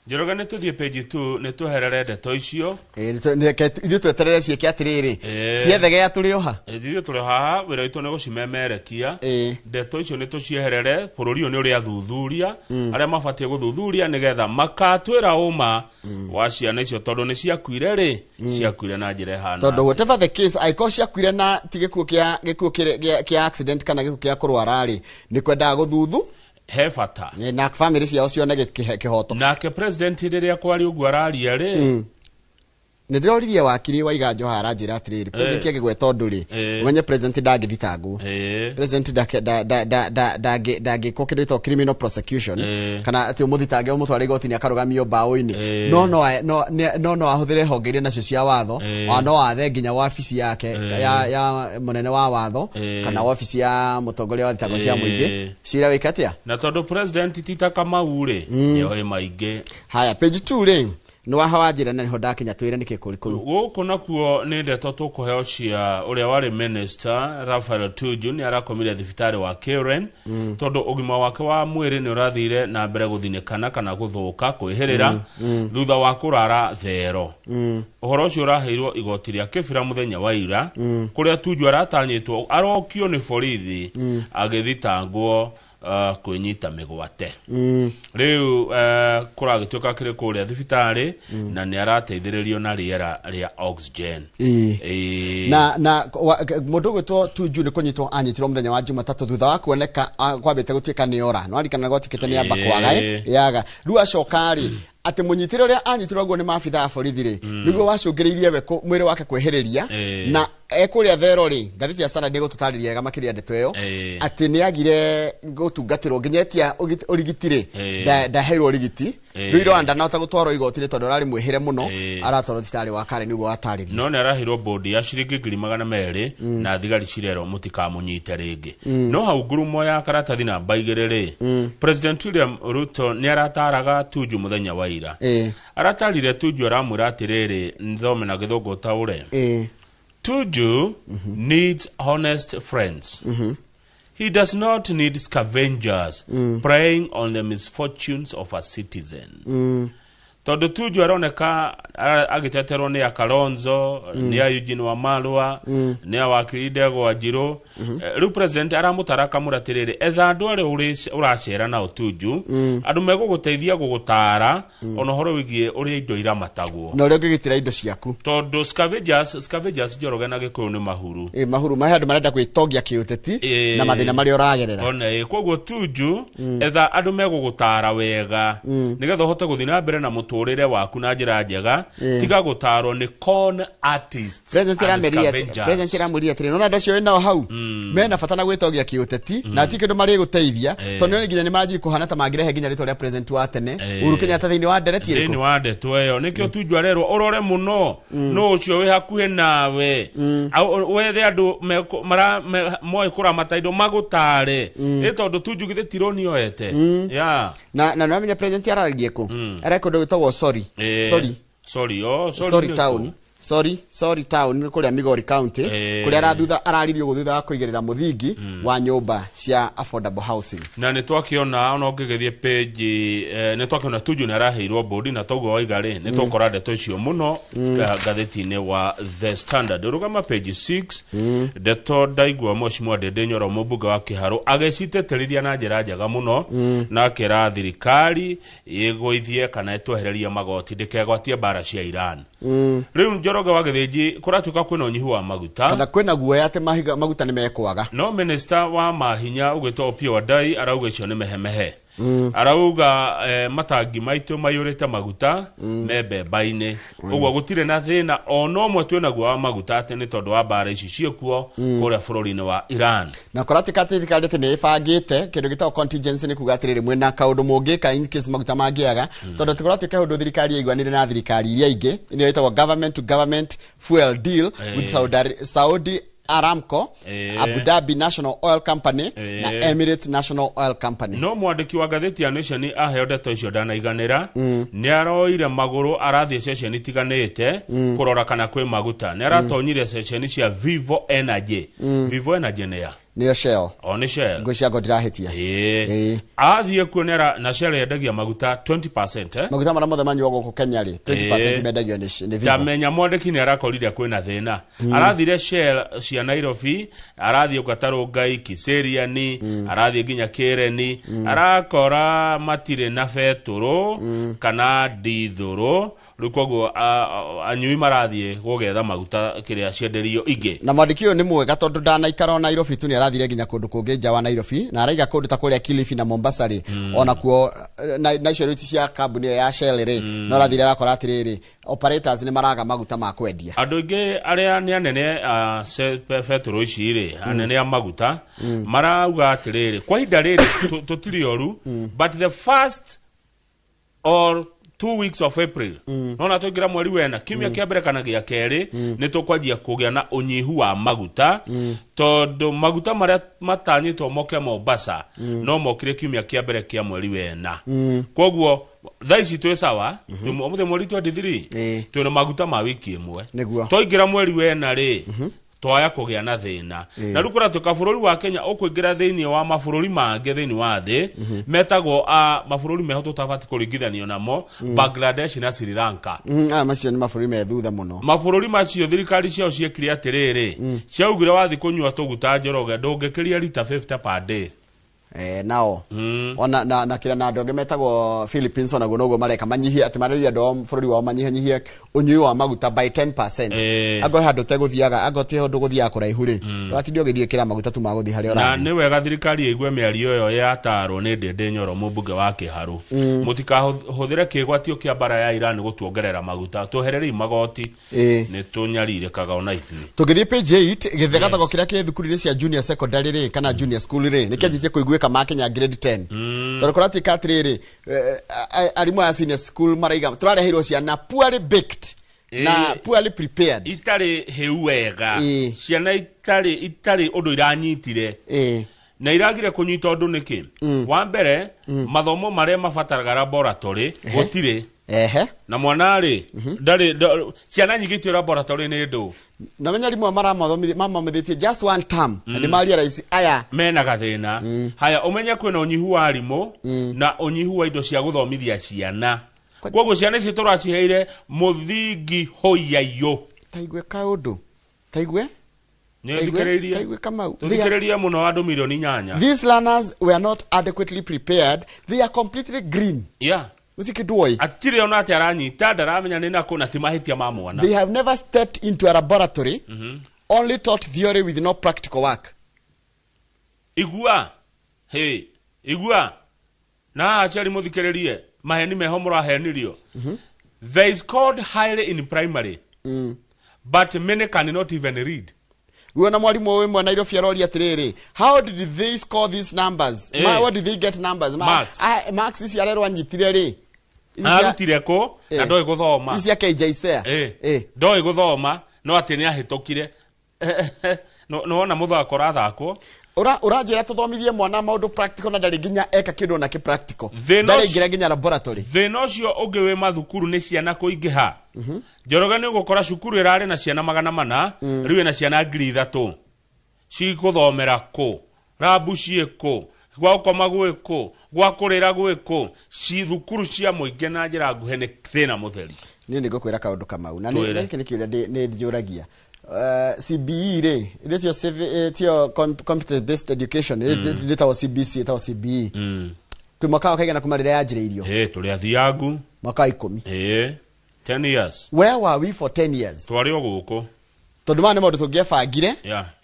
S6: Njoroge, nĩ tũthiĩ page 2, nĩ tweherere ndeto icio.
S5: Ĩ, reke ithuĩ tweterere ciĩke atĩrĩrĩ, ciethegea tũrĩ oha.
S6: Ithuĩ tũrĩ haha, wĩra witũ nĩ gũcimemerekia. Ndeto icio nĩ tũcieherere. Bũrũri ũyũ nĩ ũrĩ athuthuria arĩa mabatiĩ gũthuthuria nĩgetha makatwĩra ũma wa ciana icio, tondũ nĩ ciakuire rĩ, ciakuire na njĩra ĩhana
S5: Tondũ whatever the case, angĩkorwo ciakuire na ti gĩkuũ kĩa gĩkuũ kĩa accident kana gĩkuũ kĩa kũrwara rĩ, nĩ kwendaga gũthuthu
S6: he bata
S5: na family ciao cione kĩhoto.
S6: Nake president rĩrĩa kwaria ũguo araria rĩ,
S5: Nĩ ndĩroririe wakiri wa Iganjo haha, aranjĩra atĩrĩrĩ, president agĩgweta ũndũ rĩ, ũmenye president ndangĩthitangwo. President ndangĩkwo kĩndũ gĩtagwo criminal prosecution kana atĩ ũmũthitange ũmũtware igoti-inĩ akarũgamio mbaũ-inĩ. No ahũthĩre honge iria nacio cia watho, ona no athe nginya wabici yake ya mũnene wa watho kana wabici ya mũtongoria wa thitango cia mũingĩ, cira wĩke atĩa.
S6: Na tondũ president ti ta Kamau rĩ, nĩoĩ maingĩ.
S5: Haya, page 2 rĩ, nĩ waha wanjĩra na nĩho ndakinya, twĩre nĩkĩ kũrĩ kũu.
S6: Gũkũ nakuo nĩ ndeto tũkũheo cia ũrĩa warĩ minister Raphael Tuju, nĩ arakomire thibitarĩ wa Karen tondũ ũgima wake wa mwĩrĩ nĩ ũrathire na mbere gũthinĩkana kana gũthũka kwĩhĩrĩra thutha wa kũrara thero. Ũhoro ũcio ũraheirwo igoti rĩa Kĩbira mũthenya wa ira, kũrĩa Tuju aratanyĩtwo arokio nĩ borithi agĩthitangwo kwĩnyita mĩgwate. Rĩu kũragĩtuĩka kĩrĩ kũrĩa thibitarĩ na nĩ arateithĩrĩrio na rĩera rĩa oxygen.
S5: Na mũndũ ũgwĩtwo Tuju nĩ kũnyitwo anyitirwo mũthenya wa Jumatatũ thutha wa kuoneka kwambĩte gũtuĩka nĩ ora no arikana gwatuĩkĩte nĩ amba kwaga yaga. Rĩu acoka rĩ, atĩ mũnyitĩre ũrĩa anyitirwo guo nĩ maabitha a borithi rĩ, nĩguo wacũngĩrĩirie we mwĩrĩ wake kwĩhĩrĩria na ekũrĩa thero rĩ. Ngathĩti ya Standard nĩ ĩgũtũtarĩria wega makĩria ndeto ĩyo, atĩ nĩ agire gũtungatĩrwo nginya etia ũrigiti rĩ, ndaheirwo ũrigiti. Rĩu irora ndanahota gũtwarwo igoti-inĩ tondũ ararĩ mwĩhĩre mũno, aratwarwo thibitarĩ wa Karen nĩguo watarĩria.
S6: No nĩ araheirwo bodi ya ciringi 200,000 na thigari cirerwo mũtikamũnyite rĩngĩ. No hau ngurumo ya karatathi namba 2 rĩ, President William Ruto nĩ arataraga Tuju mũthenya wa ira. Aratarire Tuju, aramwĩra atĩrĩrĩ, thome na gĩthũngũ taũre. Tuju needs honest friends. He does not need scavengers preying on the misfortunes of a citizen. Tondũ Tuju aroneka agĩteterwo nĩ a Kalonzo, nĩ a Eugene Wamalwa, nĩ a wakiri Ndegwa Njirũ. Rĩu president aramũtara akamũra atĩrĩrĩ, etha andũ arĩa ũracera nao Tuju, andũ megũgũteithia gũgũtara ona ũhoro wĩgiĩ ũrĩa indo iramatagwo
S5: na ũrĩa ũngĩgitĩra indo ciaku.
S6: Tondũ scavengers, Njoroge, na gĩkũyũ nĩ mahuru.
S5: Ĩ, mahuru mahe andũ marenda gwĩtongia kĩũteti na mathĩna marĩa ũragerera.
S6: Ona ĩ koguo Tuju, etha andũ megũgũtara wega nĩgetha ũhote gũthiĩ na mbere na mũtũrĩre waku na njĩra njega. Tiga gũtarwo nĩ con artists
S5: President
S6: and
S5: aramĩrire
S6: scavengers.
S5: President aramũrire atĩrĩ, nona andũ acio wĩ nao hau mena bata na gwĩtongia kĩũteti na ti kĩndũ marĩgũteithia, tondũ nĩ nginya nĩ manjiri kũhana ta mangĩrehe nginya rĩtwa rĩa president wa tene Uhuru Kenyatta thĩinĩ wa ndereti
S6: Thĩinĩ
S5: ĩrĩkũ.
S6: wa ndeto ĩyo nĩkĩo Tuju arerwo ũrore mũno no ũcio wĩ hakuhĩ nawe. Wethe andũ moĩ kũramata indo magũtare, ĩ tondũ Tuju githĩ ti rũni oete ya
S5: Na nĩwamenya president araragia kũ? Areka ũndũ wĩtagwo sorry. Sorry.
S6: Sorry, oh, sorry,
S5: Sorry
S6: nĩ
S5: town.
S6: kũ?
S5: Sorry town nĩ kũrĩa Migori County, kũrĩa arathutha araririo ũguo thutha wa kũigĩrĩra mũthingi wa nyũmba cia affordable housing.
S6: Na nĩ twakĩona ona ũngĩgĩthiĩ page nĩ twakĩona Tuju nĩ araheirwo bodi, na toguo waiga rĩ, nĩ tũkora ndeto icio mũno ngathĩti-inĩ wa The Standard. Rũgama page 6, ndeto ndaigua Mheshimiwa Ndindi Nyoro, mũmbunge wa Kĩharũ, agĩciteterithia na njĩra njega mũno na akĩra thirikari ĩgũithie kana ĩtwehererie magoti ndĩkegwatie mbara cia Iran. Rĩu Njoroge wa Gĩthĩnji, kũratuĩka kwĩna ũnyihu wa maguta
S5: kana kwĩna guoya atĩ maguta nĩ mekwaga.
S6: No minista wa mahinya ũgwĩtwo Opiyo Wandayi arauga icio nĩ mehemehe. Arauga matangi maitũ mayũrĩte maguta me mbemba-inĩ, ũguo gũtirĩ na thĩna ona ũmwe twĩnaguo wa maguta atĩ nĩ tondũ wa mbara ici ciĩkuo kũrĩa bũrũri-inĩ wa Iran.
S5: Na kũratuĩka atĩ thirikari atĩ nĩ ĩbangĩte kĩndũ gĩtagwo contingency, nĩ kuga atĩrĩrĩ, mwĩna kaũndũ mũngĩka in case maguta mangĩaga, tondũ atĩ kũratuĩka ũndũ thirikari yaiguanire na thirikari iria ingĩ, nĩyo ĩtagwo government to government fuel deal with Saudi Aramco, Abu Dhabi National Oil Company na Emirates National Oil Company.
S6: No mwandĩki wa ngathĩti ya Nation aheo ndeto icio ndanaiganĩra, nĩ aroire magũrũ arathiĩ ceceni itiganĩte kũrora kana kwĩ maguta. Nĩ aratonyire ceceni cia Vivo Energy. Vivo Energy nĩ ya
S5: Nĩyo Shell.
S6: O nĩ Shell.
S5: Ngũ ciakwa ndirahĩtia.
S6: Ĩĩ, athiĩ kuo nĩ na Shell yendagia maguta 20%, eh?
S5: Maguta marĩa mothe manyuagwo gũkũ Kenya rĩ, 20% mendagio nĩ Vivo.
S6: Tamenya mwandĩki nĩ arakorire kwĩna thĩna. Arathire Shell cia Nairobi, arathiĩ Gatarũngai, Kiseriani, arathiĩ nginya Kĩreni, arakora matirĩ na betũrũ kana ndithũrũ. Rĩu koguo anyui marathiĩ gũgetha maguta kĩrĩa cienderio ingĩ.
S5: Na mwandĩki ũyũ nĩ mwega tondũ ndanaikara o Nairobi tu, nĩ arathire nginya kũndũ kũngĩ nja wa Nairobi, na araiga kũndũ ta kũrĩa Kilifi na Mombasa rĩ, onakuo na icio rĩu cia kambuni ĩyo ya Shell rĩ, no arathire arakora atĩrĩrĩ, operators nĩ maraga maguta ma kwendia.
S6: Andũ aingĩ arĩa nĩ anene a betũrũ ici rĩ, anene a maguta, marauga atĩrĩrĩ, kwa ihinda rĩrĩ tũtirĩ oru, but the first or 2 weeks of April, nona tũingĩra mweri wena, kiumia kĩa mbere kana gĩa kerĩ, nĩ tũkwanjia kũgĩa na ũnyihu wa maguta, tondũ maguta marĩa matanyĩtwo moke Mombasa no mokire kiumia kĩa mbere kĩa mweri wena. Koguo thaa ici twĩ sawa, ũmũthĩ mweri 23, twĩna maguta ma wiki ĩmwe. Twaingĩra mweri wena rĩ, twaya kũgĩa na thĩna. Na rĩu kũratuĩka bũrũri wa Kenya ũkũingĩra thĩinĩ wa mabũrũri mangĩ thĩinĩ wa thĩ metagwo a mabũrũri meho tũtabati kũringithanio namo, Bangladesh na Sri Lanka.
S5: Aya macio nĩ mabũrũri me thutha mũno.
S6: Mabũrũri macio thirikari ciao ciekire atĩrĩrĩ, ciaugire wathi kũnyua tũguta Njoroge ndũngĩkĩria rita 50 per day.
S5: Nao ona na kira na andũ angĩ metagwo Philippines, onaguo noguo mareka, manyihie atĩ mareria andũ ao bũrũri wao manyihanyihie ũnyui wa maguta by 10%. Ango he handũ tegũthiaga, ango ti ũndũ gũthiaga kũraihu rĩ, ndũgatinde ũgĩthiĩ maguta tu magũthiĩ harĩa
S6: Na
S5: ũrathiĩ.
S6: nĩ wega thirikari ĩigue mĩario ĩyo yatarwo nĩ Ndĩndĩ Nyoro, mũmbunge wa Kĩharũ. Mũtikahũthĩre kĩgwatio kĩa mbara ya Iran gũtuongerera maguta, twehererei magoti, nĩ tũnyarirĩkaga ona ithuĩ.
S5: Tũngĩthiĩ page 8, gĩthegathago kĩrĩa kĩ thukuru-inĩ cia junior secondary rĩ, kana junior school rĩ, nĩ kĩanjĩtie kũiguĩka makinya grade 10, tondũ kũratuĩka atĩrĩrĩ, arimũ aya senior school maraiga tũrareheirwo ciana poorly baked na poorly prepared.
S6: Itarĩ hĩu wega, ciana itarĩ ũndũ iranyitire na iragire kũnyita ũndũ nĩkĩ. Wa mbere, mathomo marĩa mabataraga laboratory gũtirĩ. Na mwana rĩ ndarĩ ciana nyingĩ itĩ laboratory nĩ ndũ.
S5: Na menya arimũ aya mamathomithĩtie just one term na nĩ marealize aya
S6: mena gathĩna. Haya, ũmenye kwĩna ũnyihu wa arimũ na ũnyihu wa indo cia gũthomithia ciana, koguo ciana icio tũraciheire mũthingi hũiyaiyũ.
S5: Taigue kaũndũ, taigue.
S6: Nĩ thikĩrĩrie.
S5: Taigue Kamau.
S6: Tũthikĩrĩrie mũno, andũ 8 milioni.
S5: These learners were not adequately prepared. They are completely green. Gũtirĩ kĩndũ oĩ.
S6: Atirĩ ona atĩ aranyita, ndaramenya nĩ nakũ, na ti mahĩtia ma mwana.
S5: They have never stepped into a laboratory, only taught theory with no practical work.
S6: Igua hĩ, igua na haha, aciari mũthikĩrĩrie, maheni meho mũrahenirio. There is called highly in primary, but many cannot even read.
S5: Wona mwarimũ wĩ Nairobi aroria atĩrĩrĩ, how did they score these numbers? Where did they get numbers?
S6: Marks.
S5: Ah, marks ici arerwo anyitire rĩ? Ici
S6: Arutire kũ na ndoĩ gũthoma?
S5: Ici cia KJSEA.
S6: Ndoĩ gũthoma, no atĩ nĩ ahĩtũkire. Nĩwona mũthako ũrathakwo.
S5: Ũranjĩra tũthomithie mwana maũndũ practical na ndarĩ nginya eka kĩndũ ona kĩ practical?
S6: Thĩna
S5: Ndarĩ ingĩra nginya laboratory.
S6: Thĩna ũcio ũngĩ wĩ mathukuru nĩ ciana kũingĩha. Njoroge, nĩ ũgũkora cukuru ĩrarĩ na ciana 400, rĩu ĩna ciana 3,000. Cigũthomera kũ? Rambu ciĩ kũ? Gwa gũkoma gwĩ kũ? Gwa kũrĩra gwĩ kũ? Ci thukuru cia mũingĩ na njĩra nguhĩ nĩ thĩna mũtheri.
S5: Niĩ nĩ ngũkwĩra kaũndũ Kamau, na
S6: Twĩre.
S5: gĩkĩ nĩ kĩũria nĩ njũragia. CBE rĩ, ĩrĩa tiyo tiyo computer based education, ĩtagwo CBC, ĩtagwo CBE, twĩ mwaka wa kaigana kuma rĩrĩa yanjĩrĩirio?
S6: Ĩ, tũrĩ athiangu.
S5: Mwaka wa 10.
S6: Ĩ, 10 years.
S5: Where were we for 10 years?
S6: Twarĩ o gũkũ.
S5: Tondũ maya nĩ maũndũ tũngĩebangire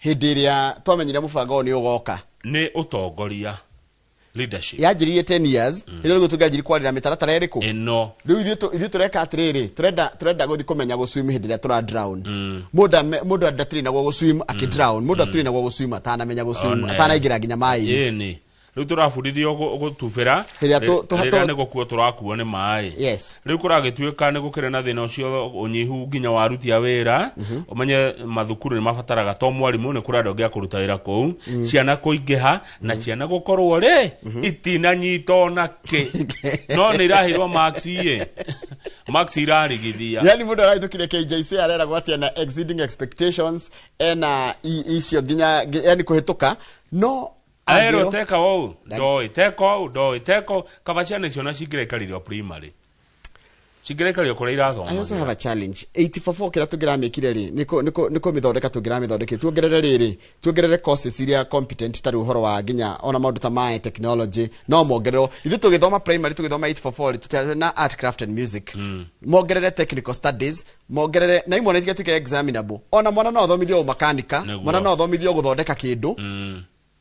S5: hĩndĩ ĩrĩa twamenyire mũbango ũyũ nĩ ũgoka.
S6: Nĩ ũtongoria. Leadership.
S5: Yanjĩrĩirie 10 years ĩrĩa rĩu tũngĩanjirie kwarĩra mĩtaratara ĩrĩkũ
S6: ĩno.
S5: Rĩu ithuĩ tũreka atĩrĩrĩ, tũrenda gũthiĩ kũmenya gũswim hĩndĩ ĩrĩa tũra drown. Mũndũ ndatrinagwo gũswim akĩdrown, mũndũ atrinagwo gũswim atanamenya gũswim, atanaingĩra nginya maĩ-inĩ.
S6: Ĩni rĩu tũrabundithio gũtubĩra
S5: Hĩrĩa
S6: rĩrĩa nĩ gũkuo tũrakuo nĩ maĩ. Rĩu kũragĩtuĩka nĩ gũkĩrĩ na thĩna ũcio, ũnyihu nginya wa aruti a wĩra. Ũmenye mathukuru nĩ mabataraga to mwarimũ, nĩ kũrĩ andũ angĩ a kũruta wĩra kũu, ciana kũingĩha na ciana gũkorwo rĩ itinanyita ona kĩ, no nĩ iraheirwo marks ĩ marks irarigithia.
S5: Yani mũndũ arahĩtũkire KJC areragwo atĩ ena exceeding expectations, ena icio nginya yani kũhĩtũka no
S6: aerwo
S5: angĩrwo-
S6: teka ũũ ndoĩ, teka ũũ ndoĩ, teka ũũ. Kaba ciana icio na cingĩraikarire o primary, cingĩraikario kũrĩa irathoma.
S5: I also have a challenge. 844 kĩrĩa tũngĩramĩkire rĩ, nĩ kũmĩthondeka tũngĩramĩthondekire, tuongerere rĩrĩ, tuongerere courses iria competent, ta rĩu ũhoro wa nginya ona maũndũ ta ma technology no mongererwo. Ithuĩ tũgĩthoma primary, tũgĩthoma 844 rĩ, tũtiarĩ na art, craft and music. Mongerere technical studies, mongerere na imwe itigatuĩke examinable. Ona mwana no athomithio ũmakanika, mwana no athomithio gũthondeka kĩndũ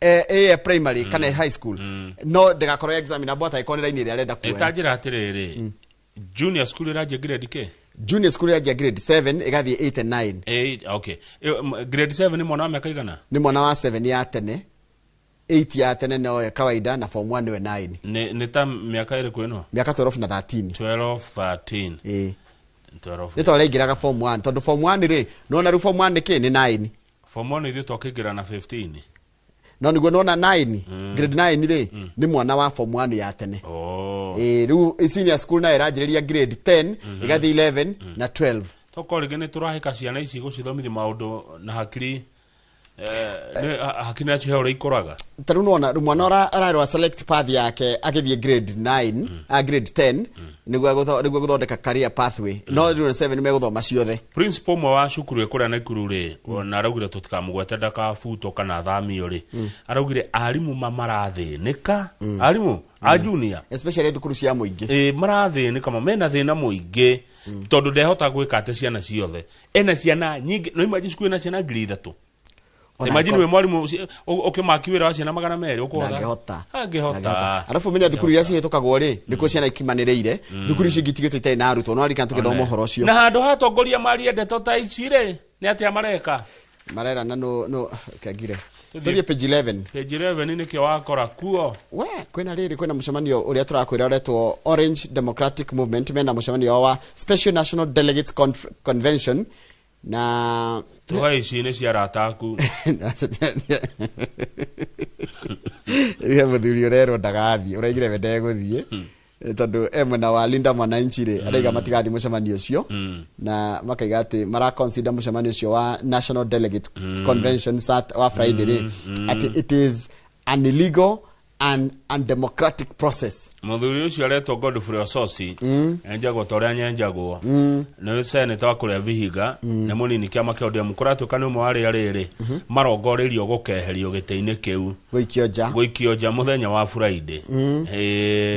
S5: ĩ primary kana high school, no ndĩgakorwo examinable atangĩkorwo nĩ raini ĩrĩa arenda kuoya.
S6: Ĩtanjĩra atĩrĩrĩ, junior school ĩranjia grade kĩ?
S5: Junior school ĩranjia grade 7 ĩgathiĩ 8 and 9.
S6: Eight, okay. Grade 7 nĩ mwana wa mĩaka igana?
S5: Nĩ mwana wa 7 ya tene, 8 ya tene no kawaida, na form 1 nĩwe 9.
S6: Nĩ ta mĩaka ĩrĩkũ ĩno?
S5: Mĩaka 12 na 13.
S6: 12, 13.
S5: Ĩĩ.
S6: 12.
S5: Nĩ ta ũrĩa form 1, tondũ form 1 rĩ, nona rĩu form 1 nĩ kĩ? Nĩ 9.
S6: Form 1 ithuĩ twakĩingĩra na 15.
S5: No nĩguo nona 9, grade 9 rĩ, nĩ mwana wa form 1 ya tene. Ĩĩ, rĩu senior school nayo ĩranjĩrĩria grade 10 ĩgathiĩ 11 na 12.
S6: Tokorwo rĩngĩ nĩ tũrahĩka ciana ici gũcithomithia maũndũ na hakiri, hakiri nacio he ũrĩa ikũraga.
S5: Ta rĩu nĩwona rĩu mwana ararwa select path yake agĩthiĩ grade 9, a grade 10, nĩguo gũthondeka career pathway, no rĩu 7 megũthoma ciothe.
S6: Principal ũmwe wa cukuru ĩkũrĩa Naikuru rĩ, na araugire tũtikamũgwete ndakabutwo kana athamio rĩ, araugire arimũ ma marathĩnĩka, arimũ a junior,
S5: especially thukuru cia mũingĩ.
S6: Ĩ, marathĩnĩka ma mena thĩna mũingĩ tondũ ndehota gwĩka atĩ ciana ciothe, ena ciana nyingĩ. No imagine cukuru ĩna ciana 3,000.
S5: Ona
S6: Imagine wĩ mwarimũ ũkĩmaki wĩra wa ciana 200 ũkũhota?
S5: Ndangĩhota.
S6: Angĩhota.
S5: Arabu menya thukuru iria cihĩtũkagwo rĩ, nĩkuo ciana ikimanĩrĩire. Thukuru icio ingĩ itigĩtwo itarĩ na arutwo, no arikana tũgĩthoma ũhoro ũcio.
S6: Na handũ ha atongoria marie ndeto ta ici rĩ, nĩ atĩa mareka?
S5: Marerana no kangire. Tũthiĩ page 11.
S6: Page 11 nĩkĩo wakora kuo.
S5: We kwĩna rĩrĩ, kwĩna mũcemanio ũrĩa tũrakwĩra ũretwo Orange Democratic Movement, mena mũcemanio wao wa Special National Delegates Convention na
S6: Tũhe ici nĩ cia arata aku.
S5: He mũthuri ũrerwo ndagathiĩ, ũraigire we ndegũthiĩ tondũ e mwena wa Linda Mwananchi rĩ, araiga matigathiĩ mũcemanio ũcio, na makaiga atĩ mara consider mũcemanio ũcio wa National Delegate Convention sat wa Friday rĩ, atĩ it is an illegal and undemocratic process.
S6: Mũthuri ũcio aretwo Godfrey Ososi, enjagwo ta ũrĩa nyenjagwo, nĩ seneta wa kũrĩa Vihiga, nĩ mũnini kĩama kĩa ODM. Kũratuĩka nĩ ũmwe wa arĩa rĩrĩ marongoreirio gũkeherio gĩtĩ-inĩ kĩu,
S5: gũikio nja.
S6: Gũikio nja mũthenya wa Friday.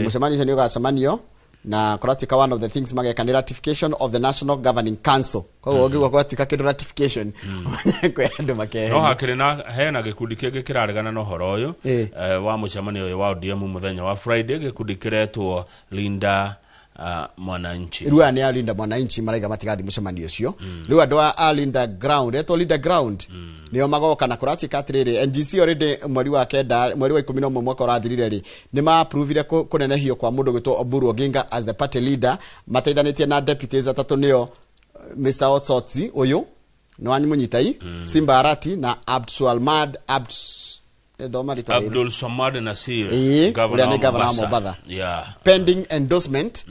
S5: Mũcemanio ũcio nĩ ũgacemanio na kũratuĩka one of the things mageka nĩ ratification of the National Governing Council. Koguo ũngĩigua gwatuĩka kĩndũ ratification, kwĩ andũ
S6: no
S5: makeherio.
S6: Hakĩrĩ na hena gĩkundi kĩngĩ kĩraregana na ũhoro ũyũ wa mũcemanio ũyũ wa ODM mũthenya wa Friday, gĩkundi kĩretwo Linda Mwananchi.
S5: Rĩu aya nĩ a Linda Mwananchi maraiga matigathiĩ mũcemanio ũcio. Rĩu andũ a Linda Ground, etwo Linda Ground, nĩo magoka. Na kũratuĩka atĩrĩrĩ, NGC already mweri wa kenda, mweri wa 11 mwaka ũrathirire rĩ, nĩ ma-approvire kũnenehio kwa mũndũ gwĩtwo Oburu Oginga as the party leader, mateithanĩtie na deputies atatũ, nĩo Mr. Osotsi ũyũ nĩ wanyimũnyitai, Simba Arati na Abdulswamad Abs thoma rĩtwa rĩrĩ.
S6: Abdul Samad Nasir,
S5: Ĩĩ,
S6: governor
S5: ũrĩa
S6: wa
S5: nĩ governor wa
S6: Mombasa.
S5: Mombasa. Pending endorsement.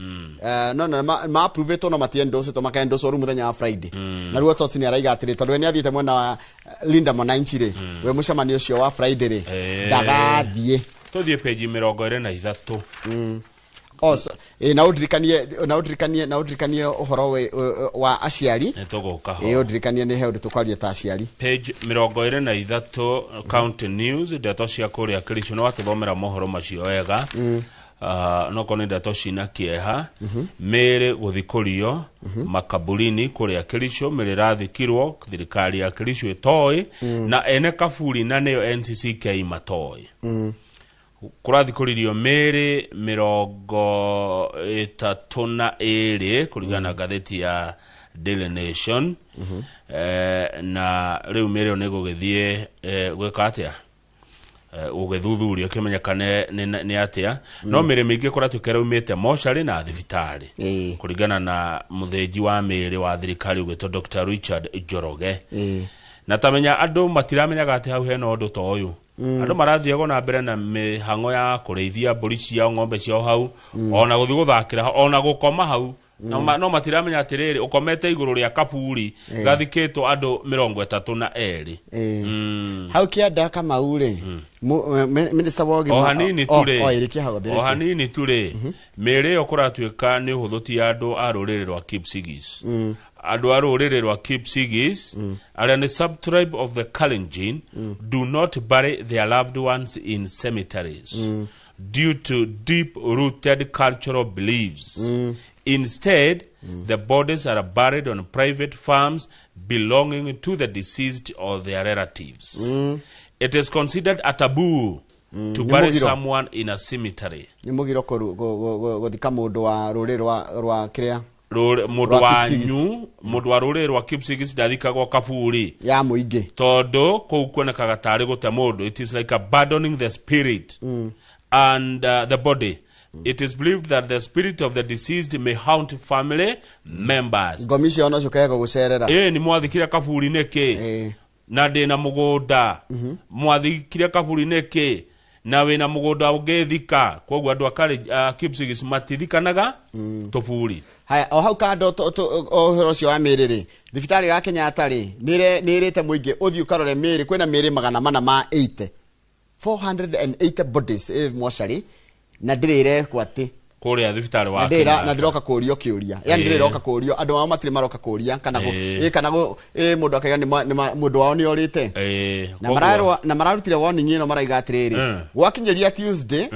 S5: No ma-approvetwo no mati-endorsetwo, maka-endorswo rĩu mũthenya wa Friday. Na rĩu Osotsi nĩ araiga atĩrĩ, tondũ we nĩ athiĩte mwena wa Linda Mwananchi rĩ, we mũcemanio ũcio wa Friday rĩ, ndagathiĩ.
S6: Tũthiĩ page 23.
S5: Oh, so, na ũndirikanie ũhoro wa aciari.
S6: Nĩ tũgũka ho.
S5: Ĩ, ũndirikanie nĩ he ũndũ tũkwaria ta aciari.
S6: Page 23, county news, ndeto cia kũrĩa Kericho. Nĩ watũthomera mohoro macio wega. No korwo nĩ ndeto cina kĩeha, mĩĩrĩ gũthikũrio makaburini kũrĩa Kericho, mĩĩrĩ ĩrathikirwo thirikari ya Kericho ĩtoĩ, na ene kaburi na nĩyo NCCK matoĩ. Kũrathikũririo mĩĩrĩ 32 kũringana na ngathĩti ya Daily Nation. Na rĩu mĩĩrĩ ĩyo nĩ gũgĩthiĩ gwĩka atĩa, gũgĩthuthurio kĩmenyekane nĩ atĩa. No mĩĩrĩ mĩingĩ kũratuĩka ĩraumĩte mocarĩ na thibitarĩ, kũringana na mũthĩnji wa mĩĩrĩ wa thirikari ũgwĩtwo Dr. Richard Njoroge. Na tamenya andũ matiramenyaga atĩ hau hena ũndũ ta ũyũ. Andũ marathiago na mbere na mĩhang'o ya kũrĩithia mbũri ciao, ng'ombe ciao hau, ona gũthiĩ gũthakĩra hau, ona gũkoma hau. No matiramenya atĩrĩrĩ, ũkomete igũrũ rĩa kaburi gathikĩtwo andũ 32.
S5: Hau kĩanda Kamau rĩ, minister wa ũgima
S6: O hanini tu rĩ,
S5: o ĩrĩkia hau,
S6: o
S5: ambĩrĩrie.
S6: Hanini tu rĩ, mĩĩrĩ ĩyo kũratuĩka nĩ ũhũthũ ti andũ a rũrĩrĩ rwa Kipsigis. Andũ a rũrĩrĩ rwa Kipsigis, arĩa nĩ subtribe of the Kalenjin, do not bury their loved ones in cemeteries due to deep rooted cultural beliefs. Instead, the bodies are buried on private farms belonging to the deceased or their relatives. It is considered a taboo to
S5: Nĩ
S6: bury
S5: mũgiro.
S6: someone in a cemetery.
S5: Nĩ mũgiro gũthika mũndũ wa rũrĩrĩ rwa kĩrĩa
S6: Mũndũ
S5: rwa Kipsigis.
S6: Wanyu mũndũ wa rũrĩrĩ rwa Kipsigis ndathikagwo kaburi
S5: ya mũingĩ,
S6: tondũ kũu kuonekaga tarĩ gũte mũndũ. It is like abandoning the spirit and the body. It is believed that the spirit of the deceased may haunt family members.
S5: Ngomi ciao no ciũkaga gũgũcerera.
S6: Ĩ nĩ mwathikire kaburi nĩkĩ na ndĩna mũgũnda? Mwathikire kaburi nĩkĩ na wĩna mũgũnda ũngĩthika? Koguo andũ a Kipsigis matithikanaga tũburi.
S5: Haya, o hau kando o ũhoro ũcio wa mĩĩrĩ rĩ, thibitarĩ ya Kenyatta rĩ nĩ ĩrĩte mũingĩ ũthiĩ ũkarore mĩĩrĩ. Kwĩna mĩĩrĩ 480, 480 bodies ĩ mocarĩ na ndĩrĩ ĩrekwo atĩ
S6: kũrĩa thibitarĩ wa
S5: na ndĩrĩ na
S6: Kenyatta.
S5: ndĩroka kũrio kĩũria, yani ndĩrĩ ĩroka kũrio, andũ ao matirĩ maroka kũria kana kana mũndũ akaiga mũndũ wao nĩ orĩte. Na mararwa na mararutire warning ĩno, maraiga atĩrĩrĩ, gwakinyĩria Tuesday,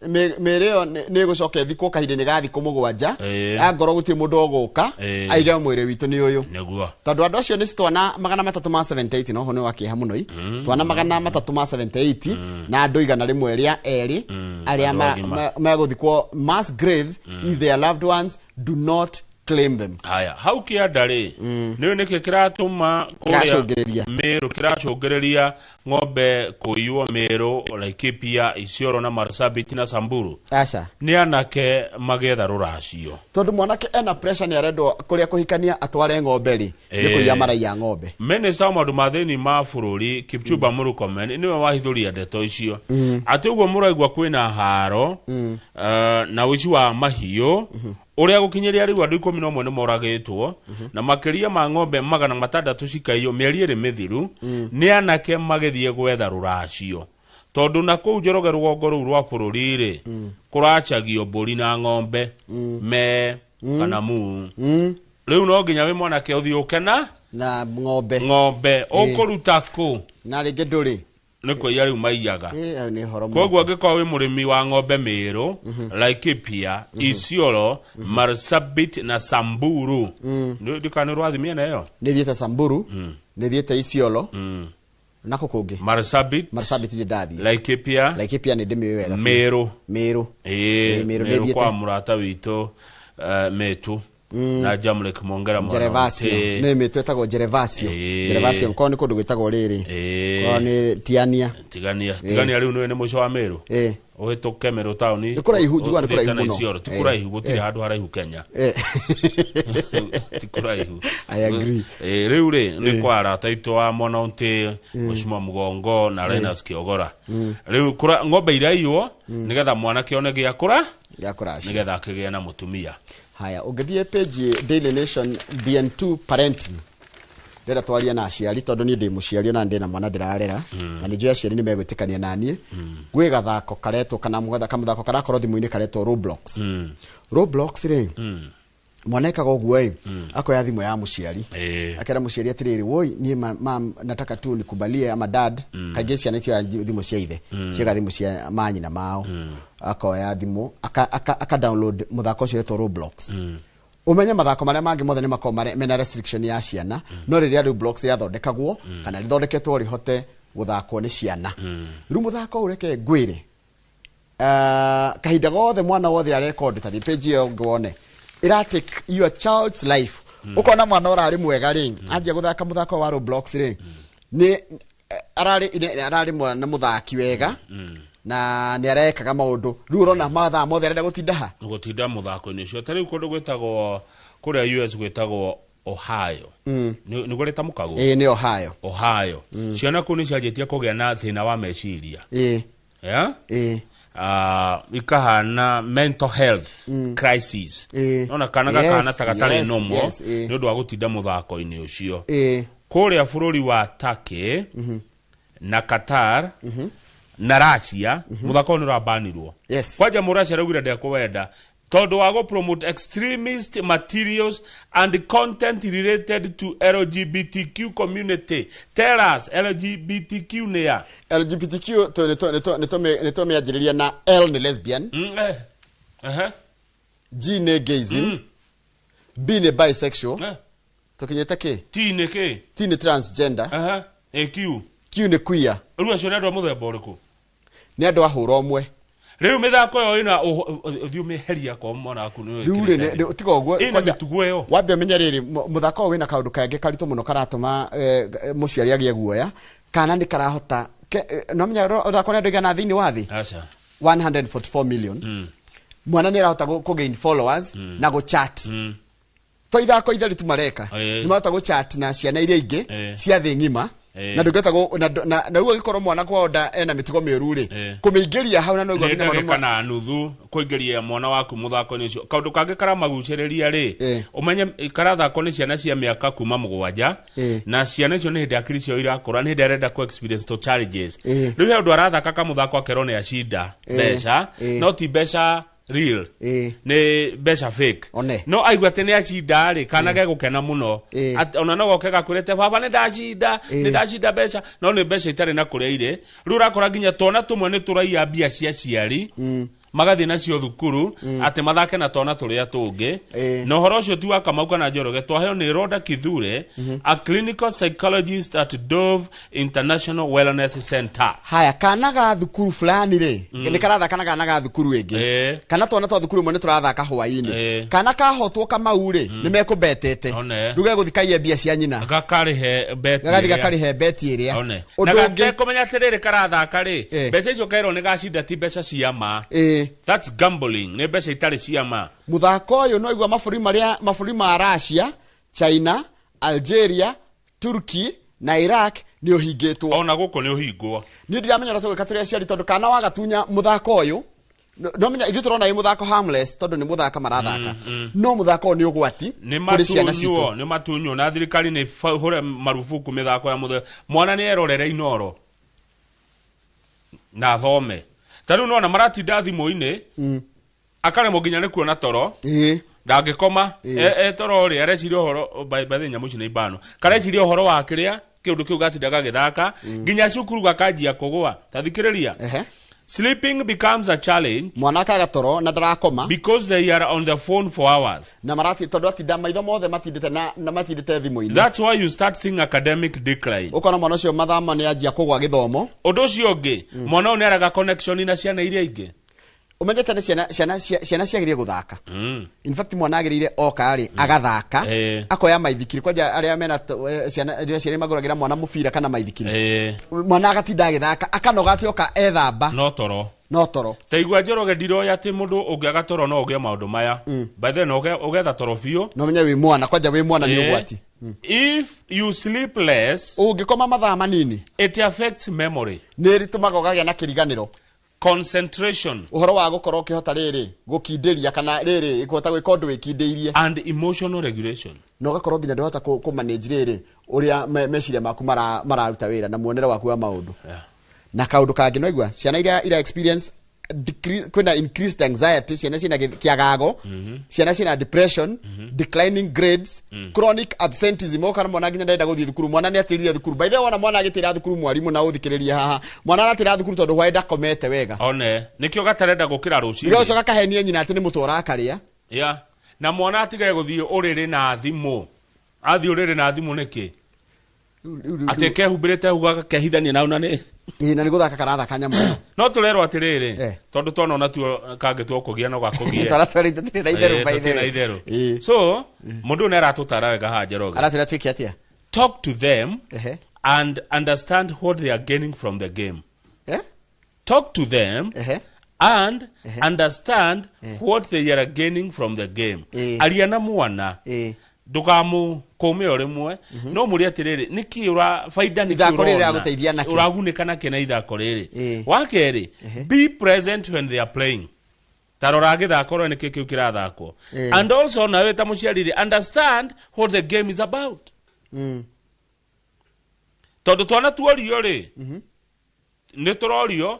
S5: mĩĩrĩ ĩyo nĩ ĩgũcoka ĩthikwo kahinda-inĩ ga thikũ 7, angorwo gũtirĩ mũndũ ũgũka aige mwĩrĩ witũ nĩ ũyũ,
S6: nĩguo
S5: tondũ andũ acio nĩ twana 378, no ho nĩ wa kĩeha mũno i twana 378 na andũ 102 arĩa
S6: andũ agima.
S5: Megũthikwo mass graves if their loved ones do not claim them.
S6: Haya, hau kĩanda rĩ, nĩ nĩkĩ kĩratũma kũrĩa
S5: Kĩracũngĩrĩria.
S6: Mĩrũ kĩracũngĩrĩria ng'ombe kũiywo Mĩrũ, Laikipia, Isiolo na Marsabit na Samburu?
S5: Aca.
S6: Nĩ anake magĩetha rũracio.
S5: Tondũ mwanake ena pressure, nĩ arendwo kũrĩa kũhikania atware ng'ombe rĩ, nĩ kũiya maraiya ng'ombe.
S6: Minista wa maũndũ ma thĩinĩ ma bũrũri Kipchumba Murkomen nĩwe wahithũria ndeto icio, atĩ ũguo mũraigua kwĩna haro na ũici wa mahiũ ũrĩa gũkinyĩria rĩu andũ 11 nĩ moragĩtwo na makĩria ma ng'ombe 600 cikaiywo mĩeri 2 mĩthiru. Nĩ anake magĩthiĩ gwetha rũracio, tondũ na kũu Njoroge rũgongo rũu rwa bũrũri rĩ, kũracagio mbũri na ng'ombe me kana muu. Rĩu no nginya wĩ mwanake ũthiĩ ũkena
S5: na ng'ombe.
S6: Ng'ombe ũkũruta kũ?
S5: Na rĩngĩ ndũrĩ.
S6: Nĩ kũiya rĩu maiyaga.
S5: Ĩ, nĩ ũhoro
S6: Koguo angĩkorwo wĩ mũrĩmi wa ng'ombe Mĩrũ, Laikipia, Isiolo, Marsabit na Samburu, ndikana nĩ rwathi mĩena ĩyo.
S5: Nĩ thiĩte Samburu, nĩ thiĩte Isiolo, nako kũngĩ?
S6: Marsabit.
S5: Marsabit nĩ ndathiĩ.
S6: Laikipia.
S5: Laikipia nĩ ndĩmĩũĩ wega biũ.
S6: Mĩrũ.
S5: Mĩrũ.
S6: Ĩĩ.
S5: Ĩĩ, Mĩrũ
S6: Mĩrũ
S5: nĩ
S6: kwa
S5: thiĩte.
S6: mũrata witũ Metu na Jamlek Mongera mwana.
S5: Jerevasio. Nĩ mĩtũ ĩtagwo Jerevasio. Jerevasio korwo nĩ kũndũ gwĩtagwo rĩrĩ, korwo nĩ Tiania.
S6: Tigania. Tigania rĩu nĩ mũico wa Mĩrũ, ũhĩtũke Mĩrũ taũni.
S5: Nĩ kũraihu, njiguaga nĩ
S6: ũthiĩte
S5: kũraihu
S6: na
S5: mũno.
S6: Isiolo. Ti kũraihu, gũtirĩ handũ haraihu Kenya. Ti kũraihu.
S5: I agree.
S6: Rĩu rĩ, nĩ kwa arata aitũ wa Monaunti, Mheshimiwa Mugongo na Linus Kiogora. Rĩu ng'ombe iraiywo nĩgetha mwanake one gĩa kũra
S5: gĩa kũracia,
S6: nĩgetha akĩgĩe na mũtumia.
S5: Haya, ũngĩthiĩ page Daily Nation, DN2 parenting, ndĩrenda twarie na aciari, tondũ niĩ ndĩ mũciari ona ndĩ na mwana ndĩrarera, na nĩ njũĩ aciari nĩ megwĩtĩkania na niĩ. Gwĩ gathako karetwo kana kamũthako karakorwo thimũ-inĩ karetwo Roblox. Roblox rĩ, mwana ekaga ũguo ĩ, akoya thimũ ya mũciari, akera mũciari atĩrĩrĩ, woi niĩ mam nataka tu nikubalie, ama dad. Kaingĩ ciana itioya thimũ cia ithe, ciaga thimũ cia manyina mao. Akoya thimũ aka download mũthako ũcio wetwo Roblox. Umenye mathako marĩa mangĩ mothe nĩ makoragwo mena restriction ya ciana, no rĩrĩa Roblox rĩathondekagwo kana rĩthondeketwo rĩhote gũthakwo nĩ ciana. Rĩu mũthako ũyũ, reke ngwĩre, Kahinda gothe mwana wothe areka ũndũ ta page ĩyo ngwone ĩra take your child's life. Ũkona mwana ũrarĩ mwega rĩ, anjia gũthaka mũthako wa Roblox rĩ, nĩ ararĩ mwana mũthaki wega na nĩ arekaga maũndũ. Rĩu ũrona mathaa mothe arenda gũtinda ha
S6: gũtinda mũthako-inĩ ũcio. Ta rĩu kũndũ gwĩtagwo kũrĩa US gwĩtagwo Ohio. Nĩguo rĩtamũkagwo?
S5: Ĩĩ, nĩ Ohio.
S6: Ohio. Ciana kũu nĩ cianjĩtie kũgĩa na thĩna wa meciria. Yeah?
S5: Ĩĩ.
S6: Ikahana mental health crisis. Nona kana gakahana ta gatarĩ normal nĩ ũndũ wa gũtinda mũthako-inĩ ũcio. Kũrĩa bũrũri wa Turkey na Qatar na Russia, mũthako ũyũ nĩ ũrabanirwo. Kwanja mũracia araugire ndekũwenda tondũ wa gũ-promote extremist materials and content related to LGBTQ community. Tell us, LGBTQ nĩ ya?
S5: LGBTQ nĩ tũmĩanjĩrĩria na L nĩ lesbian. G nĩ gayism. B nĩ bisexual. Tũkinyĩte kĩ?
S6: T nĩ kĩ?
S5: T nĩ transgender.
S6: Q.
S5: Q nĩ queer.
S6: Rĩu acio nĩ andũ a mũthemba ũrĩkũ?
S5: Nĩ andũ a hũra ũmwe.
S6: Rĩu mĩthako ĩyo ĩna ũthiĩ ũmĩheria kwa mwana waku nĩ
S5: Rĩu rĩ, tiga ũguo.
S6: Ĩna
S5: Kwanja,
S6: mĩtugo ĩyo.
S5: Wambe ũmenye rĩrĩ, mũthako ũyũ wĩna kaũndũ kangĩ karitũ mũno karatũma mũciari agĩe guoya, kana nĩ karahota no menya ũthako nĩ andũ aigana thĩinĩ wa thĩ?
S6: Aca.
S5: 144 million. Mwana nĩ arahota kũ gain followers na gũ chat. To ithako itheri tu mareka. Nĩ marahota gũ chat na ciana iria ingĩ cia thĩ ng'ima. Na ndũngĩhota na rĩu angĩkorwo mwana kwao ena mĩtugo mĩũru rĩ, kũmĩingĩria hau na no
S6: Nĩ
S5: nginya mwana
S6: ndagĩka na nuthu kũingĩria mwana waku mũthako-inĩ ũcio. Kaũndũ kangĩ karamagucĩrĩria rĩ, ũmenye karathakwo nĩ ciana cia mĩaka kuma 7, na ciana icio nĩ hĩndĩ akiri ciao irakũra, nĩ hĩndĩ arenda kũ experience to challenges. Rĩu he ũndũ arathaka kamũthako akerwo nĩ acinda mbeca, no ti mbeca real, nĩ mbeca fake.
S5: One.
S6: No aigua atĩ nĩ acinda rĩ, kana gegũkena mũno. Ona no goke gakwĩrĩte baba nĩ ndacinda, nĩ ndacinda mbeca, no nĩ mbeca itarĩ na kũrĩa irĩ. Rĩu ũrakora nginya twana tũmwe nĩ tũraiya mbia cia aciari, magathiĩ nacio thukuru atĩ mathake na twana tũrĩa tũngĩ. Na ũhoro ũcio ti wa Kamau kana Njoroge, twaheo nĩ Rhoda Kithure, a clinical psychologist at Dove International Wellness Center.
S5: Haya, kana ga thukuru fulani rĩ, nĩ karathaka na kana ga thukuru ĩngĩ. Kana twana twa thukuru ĩmwe nĩ tũrathaka hwaĩ-inĩ. Kana kahotwo Kamau rĩ, nĩ mekũmbetete.
S6: One.
S5: Rĩu gegũthiĩ kaiye mbia cia nyina.
S6: Gakarĩhe beti
S5: Gagathiĩ
S6: ĩrĩa.
S5: gakarĩhe beti ĩrĩa.
S6: One.
S5: Ũndũ
S6: Na
S5: ũngĩ-
S6: gatekũmenya atĩrĩrĩ karathaka rĩ, mbeca icio kerwo nĩ gacinda ti mbeca cia ma. That's gambling, nĩ mbeca itarĩ cia ma.
S5: Mũthako ũyũ no igua mabũrũri marĩa, mabũrũri ma Russia, China, Algeria, Turkey na Iraq nĩ ũhingĩtwo.
S6: Ona gũkũ nĩ ũhingwo.
S5: Niĩ ndiramenya ũrĩa tũgwĩka tũrĩ aciari tondũ kana wagatunya mũthako ũyũ, no menya ithuĩ tũrona wĩ mũthako harmless tondũ nĩ mũthaka marathaka. No mũthako ũyũ nĩ ũgwati
S6: Nĩ
S5: kũrĩ ciana citũ.
S6: matunywo, nĩ matunywo na thirikari nĩ hũre marubuku mĩthako ya mũthemba. Mwana nĩ erorere Inoro na athome. Ta rĩu nĩwona maratinda thimũ-inĩ, akaremwo nginya nĩ kuona toro. Ndangĩkoma. Toro rĩ, areciria ũhoro, by the way, nyamũ ici nĩ ibano. Kareciria ũhoro wa kĩrĩa, kĩũndũ kĩu gatinda gagĩthaka, nginya cukuru gakanjia kũgũa. Ta thikĩrĩria. Sleeping becomes a challenge.
S5: Mwana akaga toro na ndarakoma.
S6: Because they are on the phone for hours.
S5: Na marati tondu atinda maitho mothe matindite na matindite thimũ-inĩ.
S6: That's why you start seeing academic decline.
S5: Ukona mwana ũcio mathaa ma nĩ anjia kũgwa gĩthomo.
S6: Ũndũ ũcio ũngĩ, mwana ũyũ nĩ araga connection na ciana iria ingĩ.
S5: Ũmenyete nĩ ciana ciagĩrĩire gũthaka. In fact mwana agĩrĩire oka rĩ, agathaka, akoya maithikiri kwanja arĩa mena ciana, arĩa aciari magũragĩra mwana mũbira kana maithikiri. Mwana agatinda agĩthaka, akanoga atĩ oka ethamba.
S6: No toro.
S5: No toro.
S6: Ta igua Njoroge ndiroya atĩ mũndũ ũngĩaga toro no ũgĩe maũndũ maya. By then ũgetha toro biũ.
S5: No menye wĩ mwana, kwanja wĩ mwana nĩ ũgwati.
S6: If you sleep less,
S5: ũngĩkoma mathaa manini,
S6: it affects memory.
S5: Nĩ ĩtũmaga ũkagĩa na kĩriganĩro.
S6: Concentration.
S5: Ũhoro wa gũkorwo ũkĩhota rĩrĩ gũkindĩria kana rĩrĩ kũhota gwĩka ũndũ wĩkindĩirie.
S6: And emotional regulation.
S5: Na ũgakorwo nginya ndũhota kũ manage rĩrĩ ũrĩa meciria maku mararuta wĩra na muonere waku wa maũndũ. Na kaũndũ kangĩ no igua ciana iria ira experience decrease, kwĩna increased anxiety, ciana ciĩna kĩagago, ciana ciĩna depression, declining grades, chronic absenteeism. Ũkona mwana nginya ndarenda gũthiĩ thukuru, mwana nĩ atĩrire thukuru. By the way, wona mwana agĩtĩra thukuru, mwarimũ na ũthikĩrĩrie haha, mwana aratĩra thukuru tondũ hwaĩ ndakomete wega.
S6: One, nĩkĩo gatarenda gũkĩra rũcinĩ.
S5: Nĩkĩo gacoka kahenie nyina atĩ nĩ mũtwe ũrakarĩa.
S6: Yeah. Na mwana atige gũthiĩ ũrĩrĩ na thimũ. Athiĩ ũrĩrĩ na thimũ nĩkĩ? Atĩ kehumbĩrĩte ũguo gakehithania nau na nĩ
S5: Ĩĩ, na nĩ gũthaka karathaka nyamũ ĩno.
S6: No tũrerwo atĩrĩrĩ, tondũ twana ona tuo kangĩtua kũgia no gakũgie.
S5: Twana twarĩ tũtirĩ na itherũ, by the
S6: Tũtirĩ na
S5: way.
S6: itherũ. So mũndũ ũyũ nĩ aratũtara wega haha, Njoroge.
S5: Aratwĩra twĩke atĩa?
S6: Talk to them
S5: Ehe.
S6: and understand what they are gaining from the game.
S5: Eh?
S6: Talk to them
S5: Ehe.
S6: and understand what they are gaining from the game. Aria na mwana, ndũkamũkũme o rĩmwe, no mũrie atĩrĩrĩ, nĩkĩ ũra baida, nĩkĩ
S5: Ithako rĩrĩ
S6: ũrona?
S5: rĩragũteithia nakĩ?
S6: Ũragunĩka nakĩ na ithako rĩrĩ? Wa kerĩ, be present when they are playing. Ta rora gĩthako rore nĩkĩ kĩu kĩrathakwo. And also nawe ta mũciari rĩ, understand what the game is about, tondũ twana tuorio rĩ, nĩ tũrorio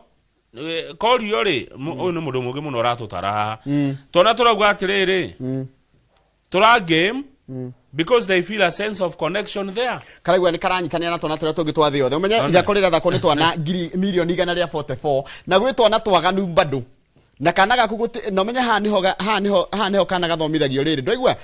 S6: korio rĩ, ũyũ nĩ mũndũ mũngĩ mũno ũratũtara haha. Twana tũrauga atĩrĩrĩ, tũra game because they feel a sense of connection there.
S5: Karaigua nĩ karanyitanĩra na twana tũrĩa tũngĩ twa thĩ yothe. Ũmenye
S6: Ona.
S5: ithako rĩrĩa thakwo nĩ twana ngiri mirioni 144, na gwĩ twana twaganu bado na kana gaku gũti, na ũmenye haha nĩho haha nĩho kana gathomithagio rĩrĩ. Ndwaigua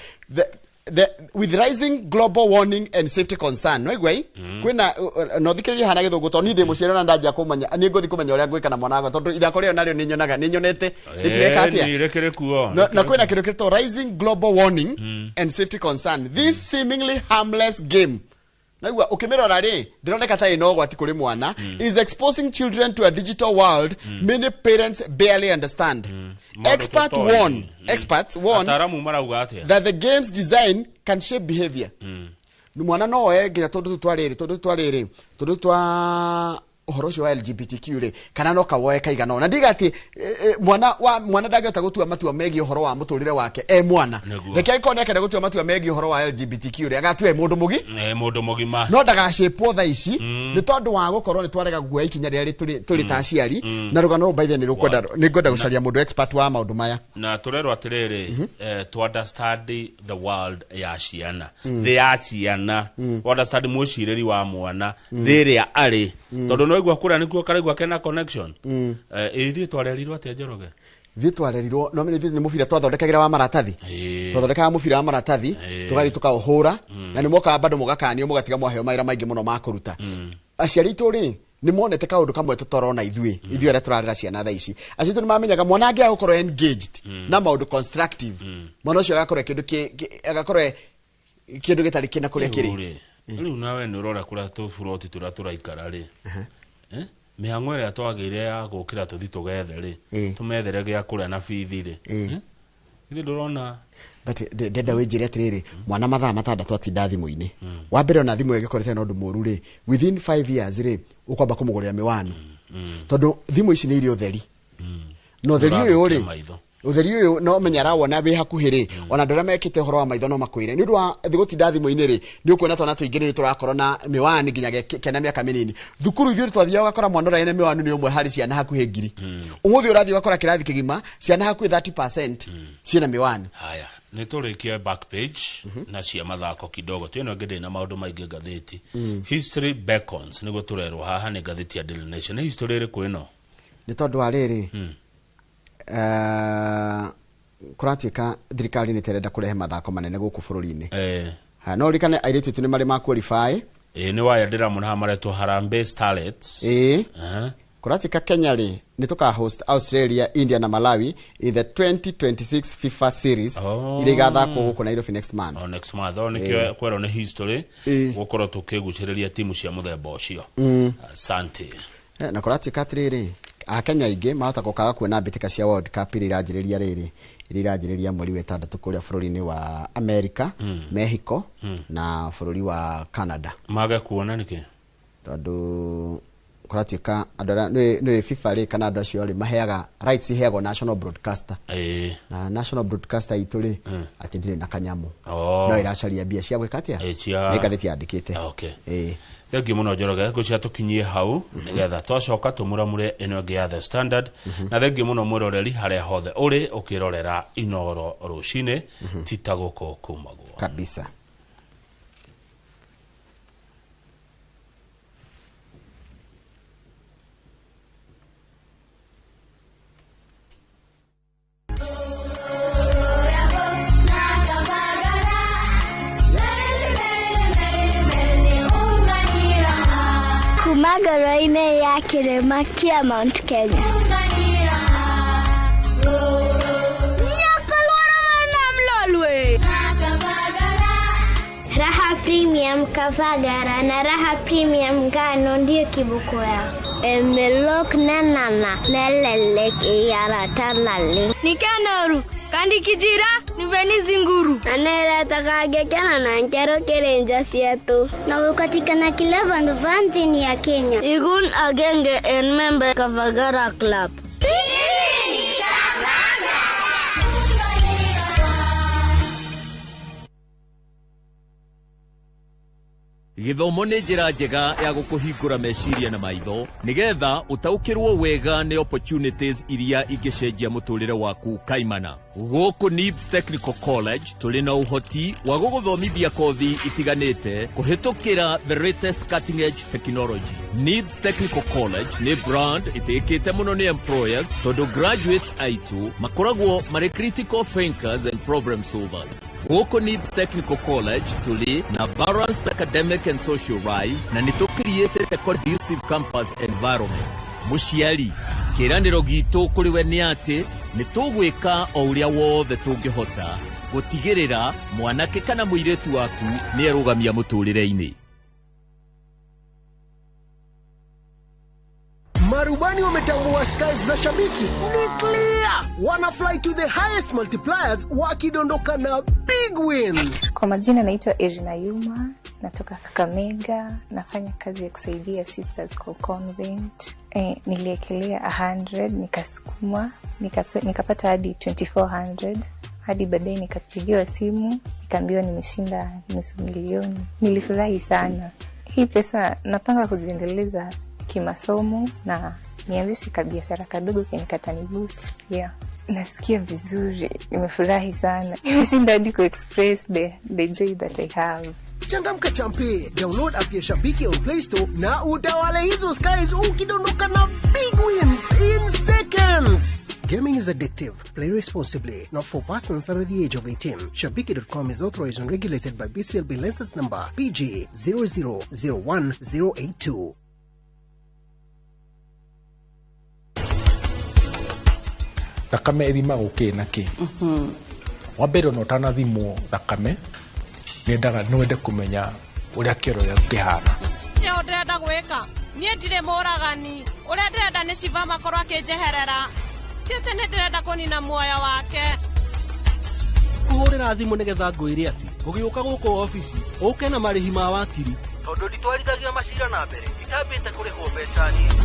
S5: the with rising global warning and safety concern, nwaigua i kwĩna no thikĩrĩrie hana gĩthũngũ, tondũ niĩ ndĩ mũciari na ndanjia kũmenya nĩ ngũthiĩ kũmenya ũrĩa ngwĩka na mwana wakwa, tondũ ithako rĩo narĩo nĩ nyonaga, nĩ nyonete rĩtireka atĩa.
S6: Rĩkĩrĩ kuo.
S5: Na kwĩna kĩndũ kĩtwo rising global warning and safety concern. This seemingly harmless game, naigua ũkĩmĩrora rĩ, ndĩroneka ta ĩna ũgwati kũrĩ mwana, is exposing children to a digital world many parents barely understand.
S6: Maũndũ
S5: Expert
S6: tũtoĩ.
S5: warn, experts warn
S6: Ataaramu marauga atĩa?
S5: that the game's design can shape behavior. Nĩ mwana no oe nginya tũndũ tũtũ twa rĩrĩ, tũndũ tũtũ twa rĩrĩ, tũndũ twa ũhoro ũcio wa LGBTQ rĩ, kana no kawoe kaigana ũna. Ndiga atĩ mwana wa mwana ndangĩhota gũtua matua megiĩ ũhoro wa mũtũrĩre wake e mwana.
S6: Nĩguo.
S5: Reke angĩkorwo nĩakenda gũtua matua megiĩ ũhoro wa LGBTQ rĩ, agatua e mũndũ mũgi
S6: Mũndũ mũgima.
S5: No ndagacĩpwo thaa ici nĩ tondũ wa gũkorwo nĩ twarega kuoya ikinya rĩrĩa tũrĩ ta aciari. Na rũgano rũu by the way, nĩ rũkwenda, nĩ ngwenda gũcaria mũndũ expert wa maũndũ maya.
S6: Na tũrerwo atĩrĩrĩ, to understand the world ya ciana, thĩ ya ciana, understand mwĩcirĩri wa mwana, thĩ ĩrĩa arĩ, tondũ no igua kũrĩa nĩkuo karaigua kena connection. Ithuĩ twarerirwo atĩa, Njoroge?
S5: Ithuĩ twarerirwo no menye ithuĩ nĩ mũbira twathondekagĩra wa maratathi. Twathondekaga mũbira wa maratathi, tũgathiĩ tũkaũhũra, na nĩ mwokaga bado mũgakanio, mũgatiga mwaheo mawĩra maingĩ mũno ma kũruta. Aciari aitũ rĩ, nĩ monete kaũndũ kamwe tũtorona ithuĩ, ithuĩ arĩa tũrarera ciana thaa ici. Aciari aitũ nĩ mamenyaga mwana angĩaga gũkorwo engaged na maũndũ constructive, mwana ũcio agakorwo kĩndũ agakorwo kĩndũ gĩtarĩ kĩna kũrĩa kĩrĩ.
S6: Rĩu rĩ, rĩu nawe nĩ ũrora kũrĩa tũburoti tũrĩa tũraikara rĩ, mĩhang'o ĩrĩa twagĩire ya gũkĩra tũthi tũgethe rĩ, tũmethere gĩa kũrĩa na bithi rĩ, ithuĩ ndũrona.
S5: But ndenda wĩnjĩre atĩrĩrĩ, mwana mathaa 6 atinda thimũ-inĩ, wa mbere ona thimũ ĩyo ĩngĩkorwo ĩtarĩ na ũndũ mũru rĩ, within 5 years rĩ, ũkwamba kũmũgũrĩra mĩwani, tondũ thimũ ici nĩ irĩ ũtheri, na ũtheri ũyũ rĩ,
S6: Ũrathũkia maitho.
S5: Ũtheri ũyũ no menya arawona wĩ hakuhĩ rĩ, ona andũ arĩa mekĩte ũhoro wa maitho no makwĩre nĩ ũndũ wa gũtinda thimũ-inĩ rĩ, nĩ ũkuona twana tũingĩ nĩ tũrakorwo na mĩwani nginya kena mĩaka mĩnini. Thukuru ithuĩ twathiaga ũgakora mwana ũrĩa ena mĩwani nĩ ũmwe harĩ ciana hakuhĩ 1,000. Ũmũthĩ ũrathiĩ ũgakora kĩrathi kĩgima ciana hakuhĩ 30% ciĩna mĩwani.
S6: Haya, nĩ tũrĩkie back page na cia mathako kidogo tu, ĩno ĩngĩ ndĩrĩ na maũndũ maingĩ ngathĩti. History beckons nĩguo tũrerwo haha nĩ ngathĩti ya Daily Nation. Nĩ history ĩrĩkũ ĩno?
S5: Nĩ tondũ wa rĩrĩ, kũratuĩka thirikari nĩ terenda kũrehe mathako manene gũkũ bũrũri-inĩ. Ha, no ririkane airĩtu aitũ nĩ marĩ ma qualify.
S6: Ĩ, nĩ waya ndĩramona haha maretwo Harambee Starlets.
S5: Ĩĩ. Kũratuĩka Kenya rĩ, nĩ tũka host Australia, India na Malawi in the 2026 FIFA series iria igathakwo gũkũ Nairobi next month.
S6: O next month, o nĩkĩo kwerwo nĩ history gũkorwo tũkĩgucĩrĩria timu cia mũthemba ũcio. Asante.
S5: Na kũratuĩka atĩrĩrĩ, akenya aingĩ mahota gũkaga kuona mbĩtĩka cia World Cup iria iranjĩrĩria rĩrĩ, iria iranjĩrĩria mweri wa ĩtandatũ kũrĩa bũrũri-inĩ wa America, Mexico na bũrũri wa Canada.
S6: Mage kuona nĩkĩ?
S5: Tondũ kũratuĩka andũ arĩa nĩ FIFA rĩ, kana andũ acio rĩ, maheaga rights, iheagwo national broadcaster, na national broadcaster itũ rĩ, atĩ ndĩrĩ na kanyamũ, no ĩracaria mbia cia gwĩka atĩa.
S6: Ĩ,
S5: nĩ ngathĩti yandĩkĩte.
S6: Okay. Thengiũ mũno Njoroge, ngũcia tũkinyie hau nĩgetha twacoka tũmuramure ĩno ĩngĩ ya The Standard. Na thengiũ mũno mwĩroreri harĩa hothe ũrĩ ũkĩrorera Inoro rũcinĩ, ti ta gũkũ kumagwo
S5: kabisa.
S16: Kĩrĩma kĩa Mount Kenya. Raha Premium Kavagara na Raha Premium ngano ndiyo kiboko yao. Emelok nanana nelelek iyaratalale.
S17: Nikanoru kandi kijira niveni zinguru.
S16: Anera na nkero kerenja sietu. Na ukatikana kila vandu vanthini ya Kenya.
S17: Igun agenge en member Kavagara Club.
S18: Gĩthomo nĩ njĩra njega ya gũkũhingũra meciria na maitho nĩgetha ũtaũkĩrwo wega nĩ opportunities iria ingĩcenjia mũtũrĩre waku kaimana. Gũkũ NIBS Technical College tũrĩ na ũhoti wa gũgũthomithia kothi itiganĩte kũhĩtũkĩra the latest cutting edge technology. NIBS Technical College nĩ brand ĩtĩkĩte mũno nĩ employers tondũ graduates aitũ makoragwo marĩ critical thinkers and problem solvers. Gũkũ NIBS Technical College tũrĩ na balanced academic and social life na nĩ tũcreatĩte conducive campus environment. Mũciari, kĩĩranĩro gitũ kũrĩ we nĩ atĩ nĩ tũgwĩka o ũrĩa wothe tũngĩhota gũtigĩrĩra mwanake kana mũirĩtu waku nĩ erũgamia mũtũrĩre-inĩ.
S19: Marubani wametambua skies za shabiki ni clear, wana fly to the highest multipliers wakidondoka na big wins.
S20: Kwa majina naitwa Irina Yuma, natoka Kakamega, nafanya kazi ya kusaidia Sisters kwa convent. Niliekelea 100 nikasukuma, nikapata hadi 2400, hadi baadaye nikapigiwa simu, nikaambiwa nimeshinda 500,000. Nilifurahi sana. Hii pesa napanga kuziendeleza kimasomo na nianzishe kabiashara kadogo kenye kataniboost pia. Nasikia vizuri, nimefurahi sana. Nimeshinda hadi ku-express the joy that I have.
S19: Changamka champe, download app ya Shabiki on Play Store na utawale hizo skies ukidondoka na big wins in seconds. Gaming is addictive. Play responsibly. Not for persons under the age of 18. Shabiki.com is authorized and regulated by BCLB license number PG 0001082.
S21: Thakame ĩthimagwo kĩ na kĩ. Wa mbere ona ũtanathimwo thakame nĩendaga nĩwende kũmenya ũrĩa kĩoro gĩaku kĩhana.
S14: Nĩo ndĩrenda gwĩka niĩ ndirĩ mũragani, ũrĩa ndĩrenda nĩ Shiva makorwo akĩnjeherera, ti atĩ nĩ ndĩrenda kũnina muoyo wake.
S22: Kũhũrĩra thimũ nĩgetha ngwĩre atĩ ũgĩũka gũkũ obici ũke na marĩhi ma wakiri,
S23: tondũ nditwarithagia macira na mbere itambĩte kũrĩhwo mbeca nyingĩ.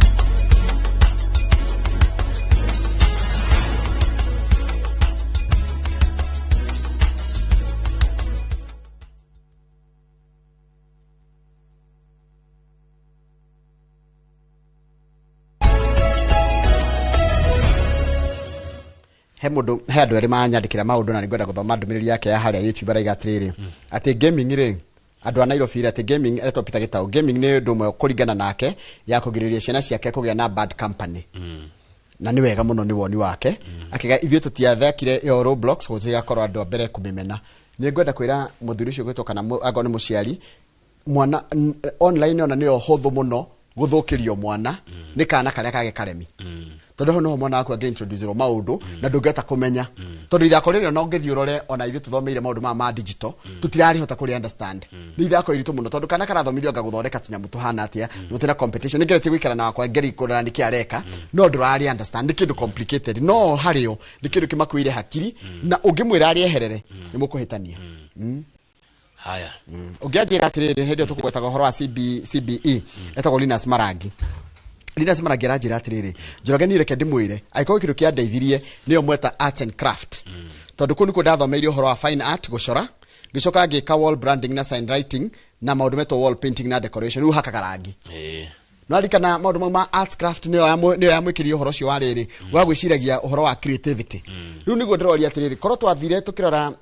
S5: He mundu he andu eri manyandikira maundu na ningwenda guthoma ndumiriri yake ya haria YouTube araiga atiriri ati gaming ri andu a Nairobi ri ati gaming etwo Peter Gitau gaming ni undu umwe kuringana nake ya kugiriria ciana ciake kugia na bad company na ni wega muno ni woni wake akiga ithuĩ tutiathakire yo Roblox gutigakorwo andu a mbere kumimena. Ni ngwenda kwira muthuri ucio gwitwo kana angorwo ni muciari mwana online ona niyo huthu muno guthukirio mwana ni kana karia kage karemi tondu ho no mwana waku angi-introduce maundu na ndungihota kumenya tondu ithako rĩrĩ ona ũngĩthiĩ ũrore ona ithuĩ tuthomeire maundu maya ma digital tutirarihota kũrĩ understand. Nĩ ithako iritũ mũno tondu kana karathomithio anga gũthondeka tũnyamũ tũhana atĩa nĩ competition nĩngeretie gũikara na wakwa ngeri kũrora nĩkĩ areka no ndũrarĩ understand nĩ kĩndũ complicated no harĩo nĩ kĩndũ kĩmakuire hakiri na ũngĩmwĩra arĩeherere nĩ mũkũhĩtania.
S6: Haya.
S5: Ũngĩanjĩra atĩrĩrĩ hĩndĩ ĩyo tũkũgwetaga ũhoro wa CBE etagwo Linus Marangi. Linus Marangi aranjĩra atĩrĩrĩ Njoroge niĩ reke ndĩmwĩre angĩkorwo kĩndũ kĩandeithirie nĩyo mweta arts and craft tondũ kũu nĩkuo ndathomeire ũhoro wa fine art gũcora ngĩcoka ngĩka wall branding na sign writing na maũndũ metwo wall painting na decoration rĩu hakaga rangi. No arikana maũndũ mau ma arts craft nĩyo yamwĩkĩrire ũhoro ũcio wa rĩrĩ wa gwĩciragia ũhoro wa creativity. Rĩu nĩguo ndĩroria atĩrĩrĩ korwo twathire tũkĩrora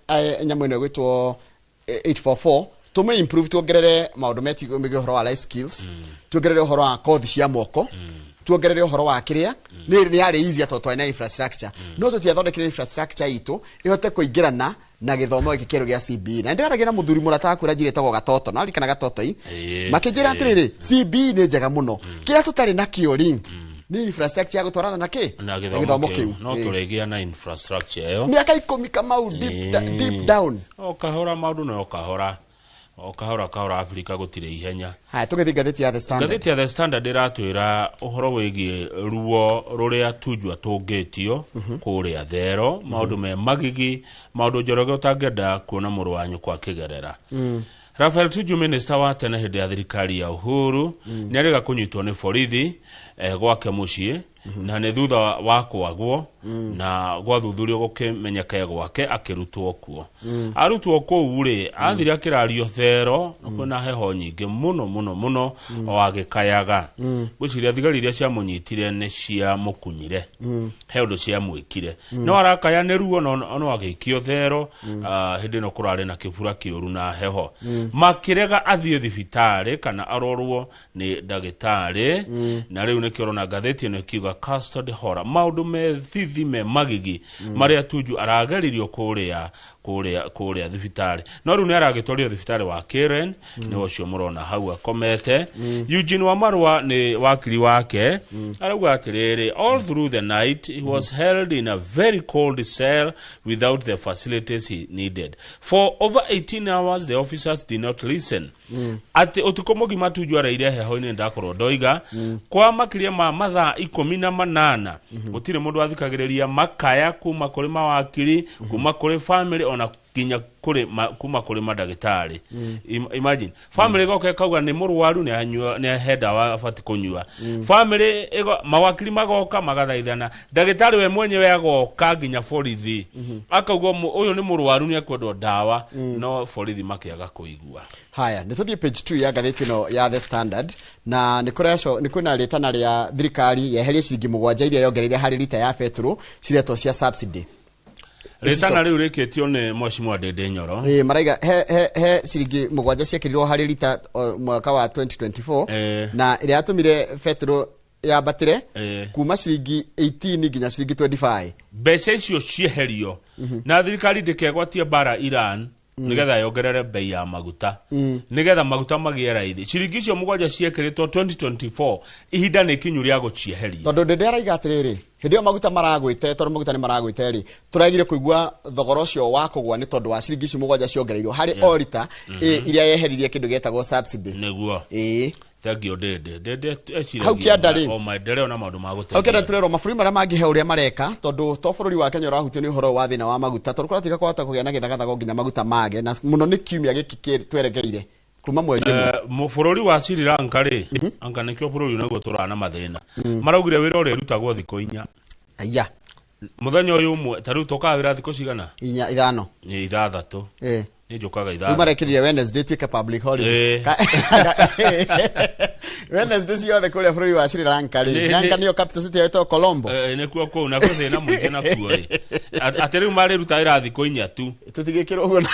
S5: nyamũ ĩno ĩgwĩtwo 844 tume improve tuongerere maundu megiĩ ũhoro wa life skills tuongerere ũhoro wa kothi cia moko tuongerere ũhoro wa kĩrĩa nĩ yarĩ easy tondũ twarĩ na infrastructure no tũtiathondekire infrastructure itũ ĩhote kũingĩrana na gĩthomo gĩkĩ kĩerũ gĩa CBE. Na ndĩraragia na mũthuri mũrata wakwa ũrĩa njĩrĩtagwo Gatoto, na aririkana Gatoto i makĩnjĩra atĩrĩrĩ, CBE nĩ njega mũno, kĩrĩa tũtarĩ nakĩo rĩ nĩ infrastructure ya gũtwarana na kĩ
S6: na
S5: na gĩthomo kĩu.
S6: No tũrĩgĩa na infrastructure ĩyo.
S5: Mĩaka 10 Kamau, deep down.
S6: O kahora maũndũ no kahora, o kahora kahora, Afrika gũtirĩ ihenya.
S5: Haya, tũgĩthiĩ ngathĩti ya The Standard.
S6: Ngathĩti ya The Standard ĩratwĩra ũhoro wĩgiĩ ruo rũrĩa Tunjwa tũngĩtio kũrĩa Thero, maũndũ me magigi, maũndũ Njoroge ũtangĩenda kuona mũrũ wa nyũkwa akĩgerera. Rafael Tuju, minister wa tene hĩndĩ ya thirikari ya Uhuru, nĩ arĩga kũnyitwo nĩ borithi gwake mũciĩ, na nĩ thutha wa kwagwo na gwathuthurio gũkĩmenyeka gwake akĩrutwo kuo. Arutwo kũu rĩ, athire akĩrario Thero na kwĩna heho nyingĩ mũno mũno mũno o agĩkayaga. Ngwĩciria thigari iria ciamũnyitire nĩ ciamũkunyire, he ũndũ ciamwĩkire, no arakaya nĩ ruo, no no agĩikio Thero. Hĩndĩ ĩno kũrarĩ na kĩbura kĩũru na heho, makĩrega athiĩ thibitarĩ kana arorwo nĩ ndagĩtarĩ. Na rĩu nĩkĩo ũrona ngathĩti ĩno ĩkiuga custody horror, maũndũ me thithi me magigi marĩa Tuju arageririo kũrĩa thibitarĩ, no rĩu nĩ aragĩtwario thibitarĩ wa Karen, nĩ ũcio mũrona hau akomete. Eugene Wamarwa nĩ wakiri wake, arauga atĩrĩrĩ, all through the night he was held in a very cold cell without the facilities he needed. For over 18 hours the officers did not listen. Atĩ ũtukũ mũgima Tuju areire heho-inĩ, ndakorwo ndoiga kwa makĩria ma mathaa 18 gũtirĩ mũndũ athikagĩrĩria makaya kuma kũrĩ mawakiri, kuma kũrĩ family, ona nginya kũrĩ kuma kũrĩ mandagĩtarĩ. Imagine family ĩgoka ĩkauga nĩ mũrwaru, nĩ anyua, nĩ ahe ndawa abatiĩ kũnyua. Family mawakiri magoka magathaithana, ndagĩtarĩ we mwenyewe agoka, nginya borithi akauga ũyũ nĩ mũrwaru, nĩ ekwendwo ndawa, no borithi makĩaga kũigua.
S5: Haya, nĩ tũthiĩ page 2 ya ngathĩti ĩno ya The Standard, na nĩ kũreco nĩ kwĩna rĩtana rĩa thirikari yeherie ciringi 7 iria yongereire harĩ rita ya betũrũ ciretwo cia subsidy.
S6: Rĩtana rĩu rĩkĩtio nĩ Mheshimiwa Ndindi Nyoro.
S5: Ĩ, maraiga he ciringi 7 ciekĩrirwo harĩ rita mwaka wa 2024 na ĩrĩa yatũmire betũrũ yambatĩre kuma ciringi 18 nginya ciringi 25.
S6: Mbeca icio cieherio na thirikari ndĩkegwatie mbara Iran nigetha yongerere bei ya maguta, nigetha maguta magĩe raithi. Ciringi icio 7 ciekĩrĩtwo 2024, ihinda nĩ ikinyu rĩa gũcieheria.
S5: Tondũ Ndindi araiga atĩrĩrĩ, hĩndĩ ĩyo maguta maragwĩte, tondũ maguta nĩ maragwĩte rĩ, tũragire kũigua thogora ũcio wa kũgwa nĩ tondũ wa ciringi ici 7 ciongereirwo harĩ o rita, iria yeheririe kĩndũ gĩetagwo subsidy.
S6: Nĩguo. Thank you Ndindi. Ndindi eciragia
S5: Hau kĩanda rĩ.
S6: o maendeleo na maũndũ ma
S5: Hau kĩanda
S6: gũteithia.
S5: tũrerwo mabũrũri marĩa mangĩ he ũrĩa mareka, tondũ to bũrũri wa Kenya ũrahutio nĩ ũhoro wa thĩna wa maguta, tondũ kũratuĩka kwahota kũgĩa na gĩthagathago nginya maguta mage, na mũno nĩ kiumia gĩkĩ twerekeire kuma mweri ĩmwe.
S6: Bũrũri wa Sri Lanka rĩ, anga nĩkĩo bũrũri naguo tũrana mathĩna, maraugire wĩra ũrĩrutagwo thikũ 4.
S5: Aya.
S6: Mũthenya ũyũ ũmwe ta rĩu tũkaga wĩra thikũ cigana?
S5: 4, 5.
S6: Nĩ 6. Nĩ njũkaga
S5: Rĩu
S6: 6.
S5: marekĩrire Wednesday ĩtuĩke public holiday. Wednesday ciothe kũrĩa bũrũri wa Sri Lanka rĩ. Sri Lanka nĩyo capital city ĩtagwo Colombo.
S6: Nĩkuo kũu na kwĩ thĩna mũingĩ nakuo rĩ, atĩ rĩu marĩruta wĩra thikũ 4 tu.
S5: Tũtigĩkĩrwo ũguo na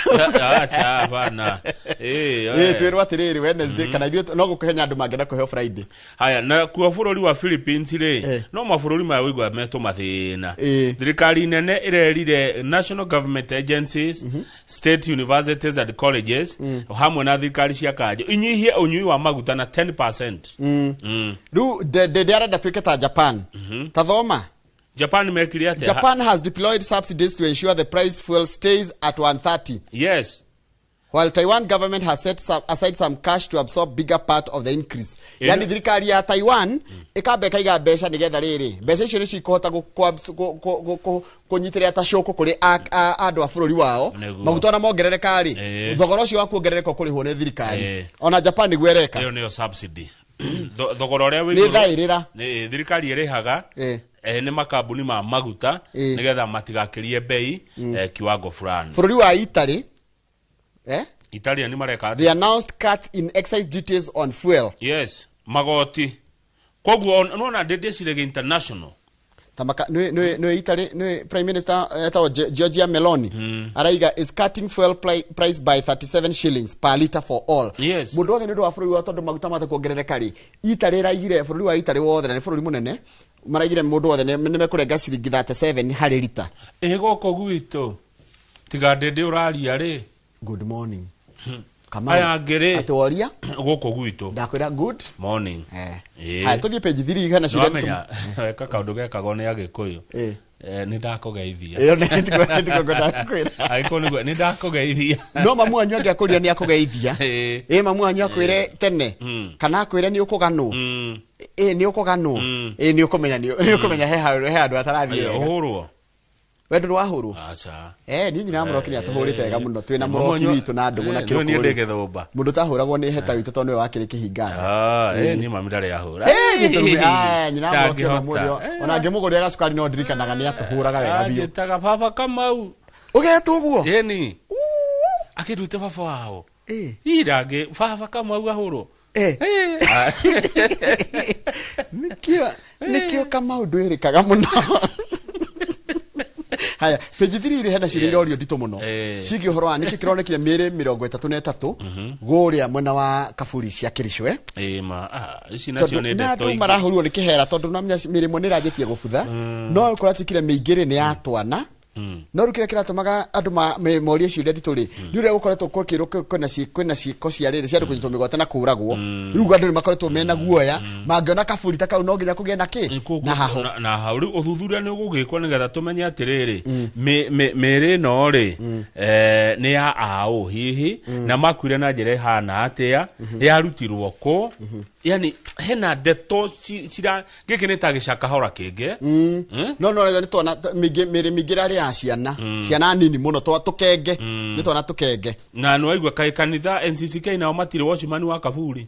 S6: Acha, hapana.
S5: Ĩ, twĩrwo atĩrĩrĩ, Wednesday kana ithuĩ no gũkũhenya andũ mangĩenda kũheo Friday.
S6: Haya, na kuo bũrũri wa Philippines rĩ, no mabũrũri maya ũigua metwo mathĩna. Thirikari nene ĩrerire national government agencies, state universities and colleges, hamwe na thirikari cia kanjũ inyihie ũnyui wa maguta na 10%.
S5: Rĩu Ndindi arenda tuĩke ta Japan. Ta thoma.
S6: Japan mekire atĩa?
S5: Japan has deployed subsidies to ensure the price fuel stays at 130. While Taiwan government has set aside some cash to absorb bigger part of the increase. Yani thirikari ya Taiwan ĩkamba ĩkaiga mbeca nĩgetha rĩrĩ mbeca icio nĩcio ikũhota kũnyitĩrĩra ta cũkũ kũrĩ andũ a bũrũri wao. Maguta ona mongerereka rĩ, thogora ũcio wa kuongerereka ũkũrĩhwo nĩ thirikari. Ona Japan nĩguo ĩreka.
S6: Ĩyo nĩyo subsidy. Thogora ũrĩa wĩ
S5: Nĩ
S6: igũrũ
S5: thaĩrĩra.
S6: Nĩ thirikari ĩrĩhaga nĩ makambuni ma maguta nĩgetha matigakĩrie bei kiwango fulani.
S5: Bũrũri wa Italy,
S6: Italia nĩ mareka
S5: they
S6: atĩa?
S5: announced cut in excise duties on fuel.
S6: Yes, magoti. Koguo nona ndĩciragia international.
S5: Tamaka nĩ Italy nĩ prime minister etagwo Giorgia Meloni araiga is cutting fuel price by 37 shillings per liter for all. Mũndũ wothe nĩ ũndũ wa bũrũri wa tondũ maguta mate kuongerereka rĩ, Italy ĩraigire bũrũri wa Italy wothe, na nĩ bũrũri mũnene, maraigire mũndũ wothe nĩ mekũrenga ciringi 37 harĩ lita.
S6: Ĩ gũkũ gwitũ Tiga ndĩndĩ ũraria rĩ.
S5: Good morning. Kamau.
S6: Aya angĩ rĩ.
S5: Atĩ woria
S6: gũkũ gwitũ.
S5: Ndakwĩra good
S6: morning.
S5: Eh. Haya, tũthiĩ page 3 kana ciũria.
S6: Nĩwamenya weka kaũndũ gekagwo nĩ Agĩkũyũ. Nĩ ndakũgeithia.
S5: Ĩyo nĩ tiguo ndakwĩra.
S6: Agĩkũyũ nĩguo nĩ ndakũgeithia.
S5: No mamu wanyu angĩakũria nĩ akũgeithia. Ĩ mamu wanyu akwĩre tene kana akwĩre nĩ ũkũganwo. Ĩ nĩ ũkũganwo. Ĩ nĩ ũkũmenya nĩ ũkũmenya he handũ he handũ atarathiĩ wega.
S6: Ũhũrwo.
S5: We ndũrĩ wahũrwo?
S6: Aca.
S5: Eh, niĩ nyina wa Mũroki nĩ atũhũrĩte wega mũno. Twĩna
S6: Mamu
S5: Mũroki
S6: wanyu-
S5: witũ na ndũgũ na
S6: Eh, niĩ ndĩ
S5: kĩrũkũ.
S6: gĩthũmba.
S5: Mũndũ ũtahũragwo nĩ heta witũ tondũ nĩwe wakĩrĩ kĩhinga.
S6: Ah, eh, niĩ mami ndarĩ ahũra.
S5: Eh, niĩ tũrume. Ah, nyina wa Mũroki ona
S6: Ndangĩhota.
S5: mũthĩ ona angĩmũgũrĩra gacukari no ndirikanaga nĩ atũhũraga wega biũ.
S6: Anjĩtaga baba Kamau.
S5: Ũgetwo ũguo?
S6: Ĩni. Akĩnduĩte baba wao. Ii ndangĩ baba Kamau ahũrwo.
S5: Eh. Nĩkĩo Kamau ndwĩrĩkaga mũno. Haya, page 3 rĩ hena ciũria irorio nditũ mũno ciĩgiĩ ũhoro wa nĩkĩ kĩronekire mĩĩrĩ 33 gũrĩa mwena wa kaburi cia Kĩricwe.
S6: Ĩ ma, ah, ici nacio
S5: Tondũ
S6: nĩ
S5: na
S6: ndeto
S5: andũ
S6: ingĩ.
S5: marahũrirwo nĩ kĩhera tondũ namenya mĩĩrĩ ĩmwe nĩ ĩranjĩtie gũbutha no kũratuĩkire mĩingĩ rĩ nĩ ya twana. No rĩu kĩrĩa kĩratũmaga andũ morie ciũria nditũ rĩ nĩ ũrĩa gũkoretwo gũkĩrwo kwĩna ciĩko cia rĩrĩ cia andũ kũnyitwo mĩgwate na kũũragwo. Rĩu andũ nĩ makoretwo mena guoya mangĩona kaburi ta kau no nginya kũgĩe na kĩ na hahũ.
S6: Na hau rĩu ũthuthuria nĩ ũgũgĩkwo nĩgetha tũmenye atĩrĩrĩ mĩĩrĩ ĩno rĩ nĩ ya aũ hihi na makuire na njĩra ĩhana atĩa, yarutirwo kũ, yani hena ndeto cira gĩkĩ nĩ ta gĩcakahora kĩngĩ.
S5: No nĩ twana mĩingĩ mĩĩrĩ mĩingĩ ĩrarĩ ya ciana, ciana nini mũno, twa tũkenge, nĩ twana tũkenge.
S6: Na nĩ waigua kaĩ kanitha NCCK nao matirĩ watchman wa kaburi.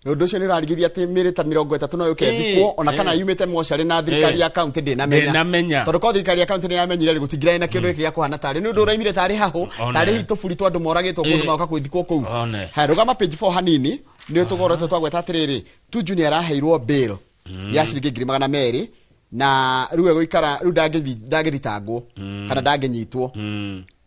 S5: Ũndũ ũcio nĩ ũrarigithia atĩ mĩĩrĩ ta 30 no yũke ĩthikwo ona kana yumĩte mocarĩ na thirikari ya kaunti ndĩnamenya.
S6: Ndĩnamenya.
S5: Tondũ korwo thirikari ya kaunti nĩ yamenyire rĩ gũtingĩrarĩ na kĩũndũ gĩkĩ gĩa kũhana tarĩ nĩ ũndũ ũraimire tarĩ hahũ tarĩ hihi tũburi twa andũ moragĩtwo kũndũ magoka gwĩthikwo kũu. Haya, rũgama page 4 hanini nĩ tũgorete twagweta atĩrĩrĩ Tuju nĩ araheirwo bail ya ciringi 200,000 na rĩu egũikara rĩu ndangĩthitangwo kana ndangĩnyitwo.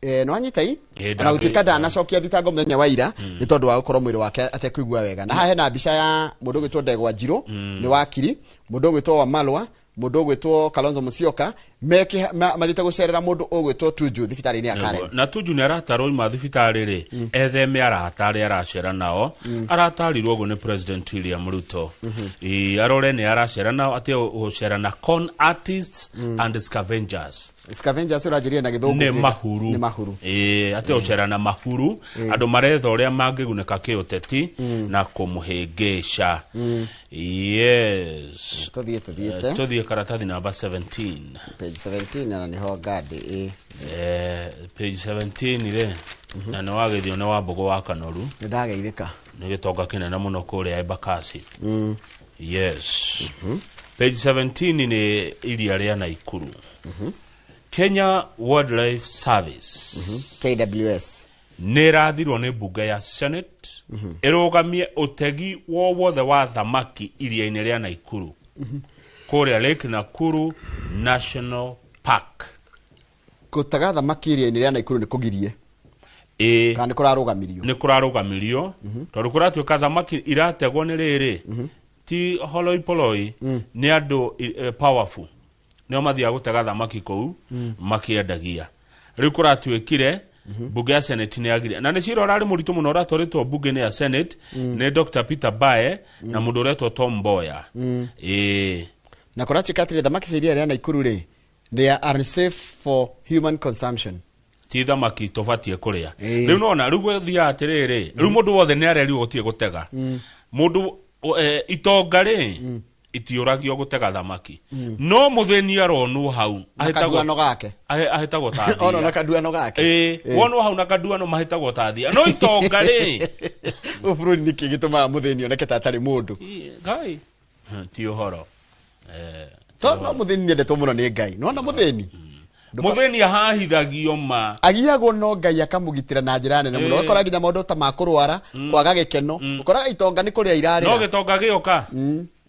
S5: Eh, no anyita i ona gũtuĩka ndanacokia thitango mũthenya wa ira nĩ tondũ wa gũkorwo mwĩrĩ wake atekũigua wega. Na haha hena mbica ya mũndũ ũgwĩtwo Ndegwa Njirũ nĩ wakiri, mũndũ ũgwĩtwo Wamalwa, mũndũ ũgwĩtwo Kalonzo Musyoka mathiĩte gũcerera mũndũ ũgwĩtwo Tuju thibitarĩ-inĩ ya Karen.
S6: Na Tuju nĩ aratarwo ima thibitarĩ rĩ etheme arata arĩa aracera nao. Aratarirwo ũguo nĩ President William Ruto. Ĩ, arore nĩ aracera nao atĩ gũcera na con artists and scavengers.
S5: Scavengers ũranjĩrire na gĩthũngũ
S6: nĩ mahuru.
S5: Nĩ mahuru.
S6: Ĩ, atĩ gũcera na mahuru andũ maretha ũrĩa mangĩgunĩka kĩũteti na kũmũhĩngĩca. Yes.
S5: Tũthiĩ tũthiĩte.
S6: Tũthiĩ karatathi namba 17.
S5: Page 17 na nĩho ngandĩ ĩ.
S6: Page 17 rĩ na nĩ wagĩthio nĩ Wambũgũ wa Kanoru.
S5: Nĩ ndageithĩka.
S6: Nĩ gĩtonga kĩnene mũno kũrĩa Embakasi. Yes. Page 17 nĩ iria rĩa Naikuru. Kenya Wildlife Service
S5: KWS
S6: nĩ ĩrathirwo nĩ mbunge ya Senate ĩrũgamie ũtegi wowothe wa thamaki iria-inĩ rĩa Naikuru kũrĩa Lake Nakuru National Park.
S5: Gũtega thamaki iria-inĩ rĩa Naikuru nĩ kũgirie?
S6: Ĩ.
S5: Kana nĩ kũrarũgamirio?
S6: Nĩ kũrarũgamirio tondũ kũratuĩka thamaki irategwo nĩ rĩrĩ ti holoipoloi nĩ andũ powerful nĩo mathiaga gũtega thamaki kũu makĩendagia. Rĩu kũratuĩkire mbunge ya Senate nĩ yagire na nĩ cira ũrarĩ mũritũ mũno ũratwarĩtwo mbunge-inĩ ya Senate nĩ Dr. Peter Bae na mũndũ ũretwo Tom Mboya. Ĩ.
S5: Na kũratuĩka atĩrĩ thamaki cia iria rĩa Naikuru rĩ they are unsafe for human consumption.
S6: Ti thamaki tũbatiĩ kũrĩa. Rĩu nona rĩu gwĩthiaga atĩrĩrĩ rĩu mũndũ wothe nĩ arerirwo gũtirĩ gũtega mũndũ itonga rĩ itiũragio gũtega thamaki no mũthĩni aronwo hau
S5: Na kaduano gake.
S6: Ahĩtagwo ta
S5: Ono na
S6: thia.
S5: kaduano gake.
S6: Ĩ, wonwo hau na kaduano mahĩtagwo ta thia no itonga rĩ
S5: Ũyũ bũrũri nĩkĩ gĩtũmaga mũthĩni oneke ta atarĩ mũndũ?
S6: Ngai ti ũhoro.
S5: Tondũ no mũthĩni nĩendetwo mũno nĩ Ngai. Nĩwona mũthĩni?
S6: Mũthĩni ahahithagio ma
S5: agiagwo no Ngai akamũgitĩra na njĩra nene mũno. Ũgakora nginya maũndũ ta ma kũrwara, kwaga gĩkeno, ũkoraga itonga nĩ kũrĩa irarĩra.
S6: No gĩtonga gĩoka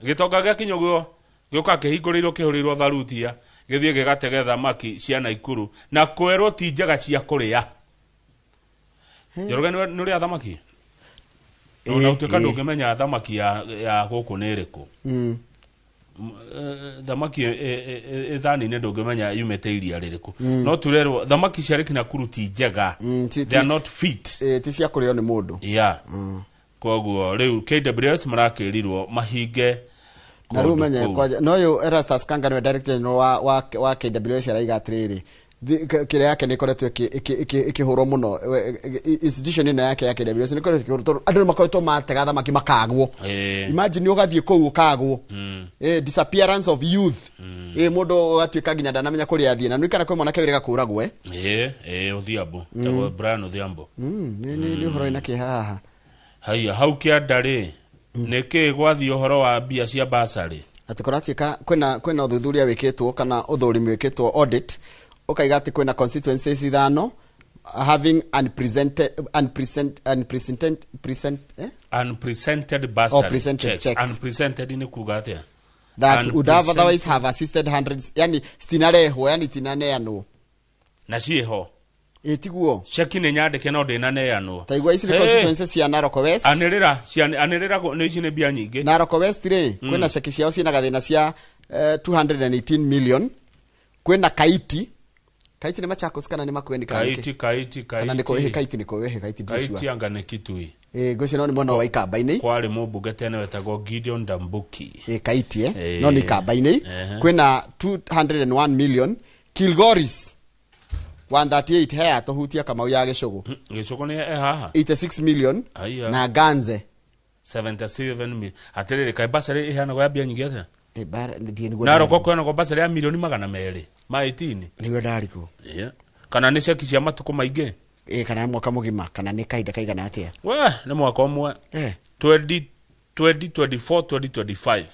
S6: gĩtonga gĩakinya ũguo gĩũka kĩhingũrĩirwo kĩhũrĩirwo tharutia gĩthiĩ gĩgatege thamaki cia Naikuru na kwerwo ti njega cia kũrĩa. Njoroge nĩ ũrĩa thamaki ona ũtuĩka ndũngĩmenya thamaki ya gũkũ nĩ ĩrĩkũ. Thamaki ithani-inĩ ndũngĩmenya yumĩte iria rĩrĩkũ. No turerwo thamaki cia Lake Nakuru ti njega. They are not fit.
S5: Ti cia kũrĩo nĩ mũndũ.
S6: Yeah. Koguo rĩu KWS marakĩrirwo mahinge
S5: na rĩu
S6: kũndũ
S5: menye
S6: kũu.
S5: Kwanja no ũyũ Erastus Kanga nĩwe director general wa KWS araiga atĩrĩrĩ, kĩrĩa yake nĩ ĩkoretwo ĩkĩhũrwo mũno. Institution ĩno yake ya KWS nĩ ĩkoretwo ĩkĩhũrwo tondũ andũ nĩ makoretwo matega thamaki makagwo. Imagine ũgathiĩ kũu ũkagwo. Disappearance of youth. Mũndũ ũgatuĩka nginya ndanamenya kũrĩa athiĩ, na nĩkana kwĩ mwanake wĩrĩga kũragwo.
S6: Ĩĩ, Odhiambo. Tagwo Brian Odhiambo.
S5: Nĩ ũhoro wĩna kĩeha haha.
S6: Haya, hau kĩanda rĩ, nĩkĩ gwathiĩ ũhoro wa mbia cia basarĩ?
S5: Atĩ kũratuĩka kwĩna ũthuthuria wĩkĩtwo kana ũthũrimi wĩkĩtwo, audit, ũkaiga atĩ kwĩna constituencies ithano having unpresented unpresent unpresented present, eh?
S6: Unpresented bursary
S5: Oh, presented
S6: checks.
S5: Checks.
S6: Unpresented nĩ kuga atĩa?
S5: That would have
S6: Unpresented.
S5: otherwise have assisted hundreds, yani citinarehwo, yani tinaneanwo.
S6: Na ciĩho.
S5: Ĩ tiguo.
S6: Ceki nĩ nyandĩke no ndĩnaneanwo.
S5: Ta igua ici nĩ
S6: Hey!
S5: constituencies cia Narok West.
S6: Anĩrĩra anĩrĩra nĩ ici nĩ mbia nyingĩ.
S5: Narok West rĩ, kwĩna ceki ciao ciĩna gathĩna cia 218 million. Kwĩna Kaiti. Kaiti nĩ Machakos kana nĩ Makueni kana nĩkĩ?
S6: Kaiti, Kaiti,
S5: Kana nĩ kũ?
S6: Kaiti.
S5: Ĩhĩ, Kaiti nĩ kũ? Ĩhĩ, Kaiti
S6: Kaiti
S5: ndicua.
S6: anga nĩ Kitui.
S5: Ĩ ngwĩciria no nĩ mwena wa Ikamba-inĩ.
S6: Kwarĩ mũmbunge tene wetagwo Gideon Ndambuki.
S5: Ĩ Kaiti,
S6: Ĩ.
S5: no nĩ Ikamba-inĩ. Kwĩna 201 million. Kilgoris 138, hea tũhutia Kamau ya Gĩcũgũ.
S6: Gĩcũgũ nĩ e haha.
S5: 86 million.
S6: Aya.
S5: Na Ganze.
S6: 77 million. Atĩrĩrĩ, kaĩ basarĩ ĩheanagwo ya mbia nyingĩ atĩa?
S5: Ĩ, ndiĩ nĩguo.
S6: Narok kũheanagwo basarĩ ya milioni 218.
S5: Nĩguo ndarigwo.
S6: Yeah. Kana nĩ ceki cia matukũ maingĩ?
S5: Ĩ, kana nĩ mwaka mũgima kana nĩ kahinda kaigana atĩa?
S6: We, nĩ mwaka ũmwe. 20 2024 2025.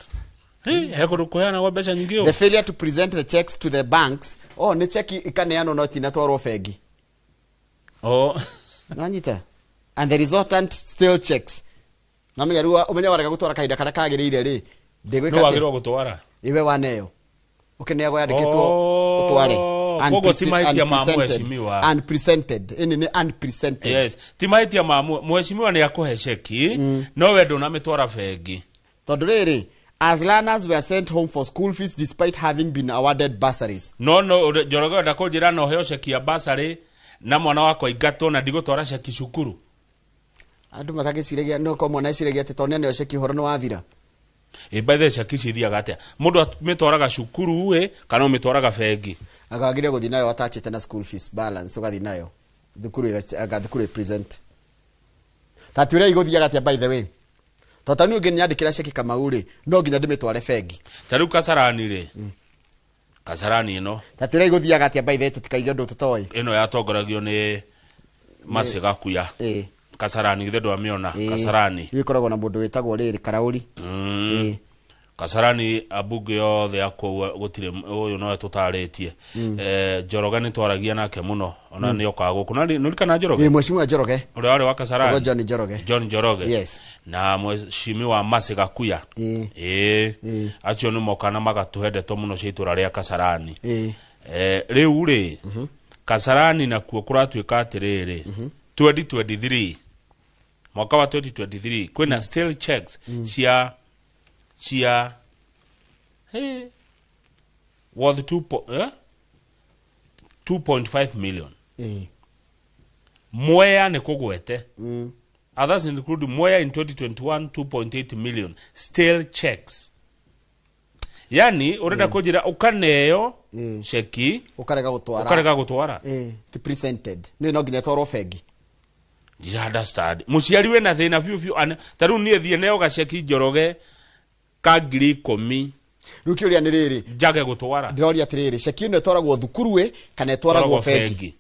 S6: Hey, he kũndũ kũheanagwo mbeca nyingĩ
S5: The
S6: ũũ?
S5: failure to present the checks to the banks. Oh, nĩ cheki ikaneanwo no tinatwarwo bengi.
S6: Oh.
S5: Nanyita. And the resultant still checks. Namenya rĩu ũmenye warega gũtwara kahinda karĩa kagĩrĩire rĩ, ndĩgwĩka
S6: Nĩ
S5: atĩa?
S6: wagĩrĩirwo gũtwara.
S5: Iwe waneo. Ũkĩneagwo yandĩkĩtwo ũtware.
S6: Koguo ti mahĩtia ma
S5: Unpresented.
S6: mheshimiwa.
S5: Unpresented. Ĩni nĩ unpresented.
S6: Yes, ti mahĩtia ma mheshimiwa nĩ akũhe ceki, no we ndũnamĩtwara bengi.
S5: Tondũ rĩrĩ, as learners were sent home for school fees despite having been awarded bursaries.
S6: No Njoroge enda kũnjĩra no heo ceki ya basarĩ na mwana wakwa ingatwo na ndigũtwara ceki cukuru?
S5: Andũ matagĩciragia no ko mwana eciragia atĩ tondũ nĩaneo ceki ũhoro nĩ wathira.
S6: Ĩ, by the way, ceki cithiaga atĩa? Mũndũ amĩtwaraga cukuru ĩ kana ũmĩtwaraga bengi?
S5: Agagire gũthiĩ nayo atachĩte na school fees balance, ũgathiĩ nayo thukuru ĩga thukuru ĩ present. Ta twĩre igũthiaga atĩa, by the way, tondũ ta niĩ ũngĩnyandĩkĩra ceki Kamau rĩ, no nginya ndĩmĩtware bengi.
S6: Ta rĩu Kasarani rĩ, Kasarani ĩno.
S5: Ta twĩre igũthiaga atĩa, by the way, tũtikaige ũndũ tũtoĩ.
S6: Ĩno yatongoragio nĩ Macigakuya. Kasarani githĩ ndwamĩona? Kasarani.
S5: Rĩu ĩkoragwo na mũndũ wĩtagwo rĩrĩ Karaũri.
S6: Kasarani ambunge othe a kũu gũtirĩ ũyũ nowe tũtarĩtie. Njoroge nĩ twaragia nake mũno ona nĩ okaga gũkũ. Na nĩ Njoroge?
S5: Ĩ, mheshimiwa Njoroge.
S6: Ũrĩa warĩ wa Kasarani.
S5: Etagwo John Njoroge.
S6: John Njoroge.
S5: Yes.
S6: Na mheshimiwa Macigakuya. Ĩ, acio nĩ moka na magatũhe ndeto mũno cia itũra rĩa Kasarani. Rĩu rĩ, Kasarani nakuo kũratuĩka atĩrĩrĩ, 2023, mwaka wa 2023, kwĩna still checks cia hey, worth 2.5 million. Mwea nĩ kũgwete. Others include Mwea in 2021, 2.8 million still checks. Yani ũrenda kũnjĩra ũkaneo ceki
S5: ũkarega gũtwara.
S6: Ũkarega gũtwara.
S5: Ĩ, ti presented, nĩ no nginya ĩtwarwo bengi.
S6: Ndira understand mũciari wĩna thĩna biũ biũ ta rĩu niĩ thiĩ neo gaceki Njoroge ka 10,000.
S5: Rĩu kĩũria nĩ rĩrĩ,
S6: njage gũtwara.
S5: Ndĩroria atĩrĩrĩ, ceki ĩno ĩtwaragwo thukuru ĩ kana ĩtwaragwo bengi?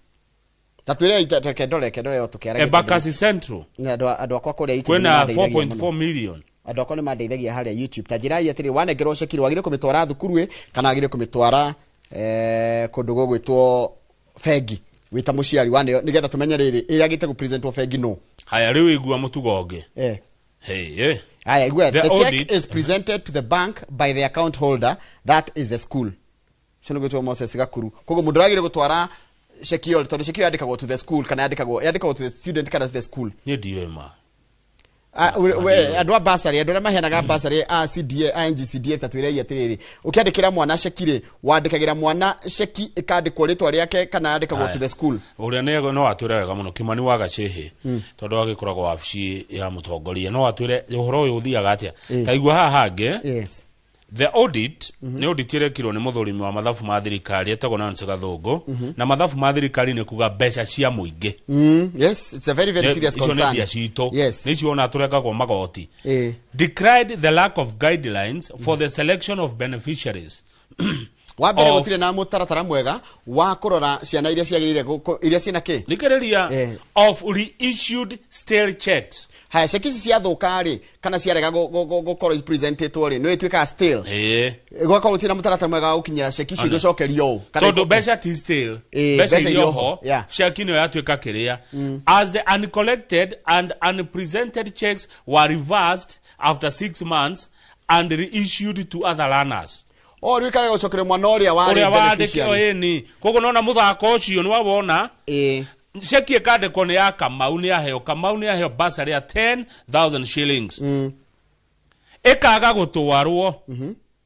S5: Ta twĩre, reke ndore, reke ndore o tũkĩaragia.
S6: Embakasi Central.
S5: Na andũ akwa kũrĩa YouTube
S6: kwĩna
S5: nĩ mandeithagia mũno.
S6: 4.4 million.
S5: Andũ akwa nĩ mandeithagia harĩa YouTube. Ta njĩrai atĩrĩrĩ, wanengerwo ceki rĩ, wagĩrĩire kũmĩtwara thukuru ĩ kana wagĩrĩire kũmĩtwara kũndũ gũgwĩtwo bengi wĩ ta mũciari waneo, nĩgetha tũmenye rĩrĩ ĩrĩa gũpresentwo bengi no.
S6: Haya, rĩu igua mũtugo ũngĩ. Hey, eh.
S5: Aya, igua,
S6: The
S5: the check
S6: audit
S5: is presented to the bank by the account holder, that is the school. Ũcio nĩ gwĩtwo Moses Gakuru. Koguo mũndũ ũragĩrĩire gũtwara ceki ĩyo, tondũ ceki ĩyo yandĩkagwo to the school kana yandĩkagwo to the student kana to the school?
S6: Niĩ ndiũĩ ma.
S5: Andũ a bursary, andũ arĩa maheanaga bursary a CDA, a NGCDF, ta twĩrei atĩrĩrĩ, ũkĩandĩkĩra mwana ceki rĩ, wandĩkagĩra mwana ceki ĩkandĩkwo rĩtwa rĩake kana yandĩkagwo to the school?
S6: Ũrĩa nĩ no atwĩre wega mũno Kimani wa Gacĩhĩ, tondũ agĩkoragwo wabici ya mũtongoria, no atwĩre ũhoro ũyũ ũthiaga atĩa. Ta igua haha hangĩ.
S5: Yes.
S6: The audit nĩ audit ĩrekirwo nĩ mũthũrimi wa mathabu ma thirikari etagwo Nancy Gathũngũ, na mathabu ma thirikari nĩ kuga mbeca cia mũingĩ.
S5: Yes, it's a very very serious
S6: icio nĩ
S5: concern.
S6: mbia citũ.
S5: Yes.
S6: Nĩ icio ona tũrengagwo magoti. Decried the lack of guidelines for the selection of beneficiaries.
S5: Wa mbere, gũtirĩ na mũtaratara mwega wa kũrora ciana iria ciagĩrĩire iria ciĩna kĩ.
S6: Thikĩrĩria, of reissued stale checks.
S5: Haya, ceki ici ciathũka rĩ, kana ciarega gũkorwo presentetwo rĩ, nĩ ĩtuĩkaga stale. Gũgakorwo gũtirĩ na mũtaratara mwega wa gũkinyĩra ceki icio igĩcokerio ũũ. Kana
S6: Tondũ mbeca ti stale.
S5: Mbeca
S6: mbeca
S5: irĩ
S6: irĩ
S5: oho.
S6: oho, ceki nĩyo yatuĩka kĩrĩa, as the uncollected and unpresented checks were reversed after 6 months and reissued to other learners.
S5: O rĩu ĩkarega gũcokerio mwana ũrĩa warĩ
S6: ũrĩa wandĩkirwo.
S5: beneficiary.
S6: Ĩni koguo nona mũthako ũcio nĩ wawona, ceki ĩkandĩkwo nĩ ya Kamau, nĩ yaheo Kamau, nĩ yaheo bursary ya 10,000 shillings, ĩkaga gũtwarwo.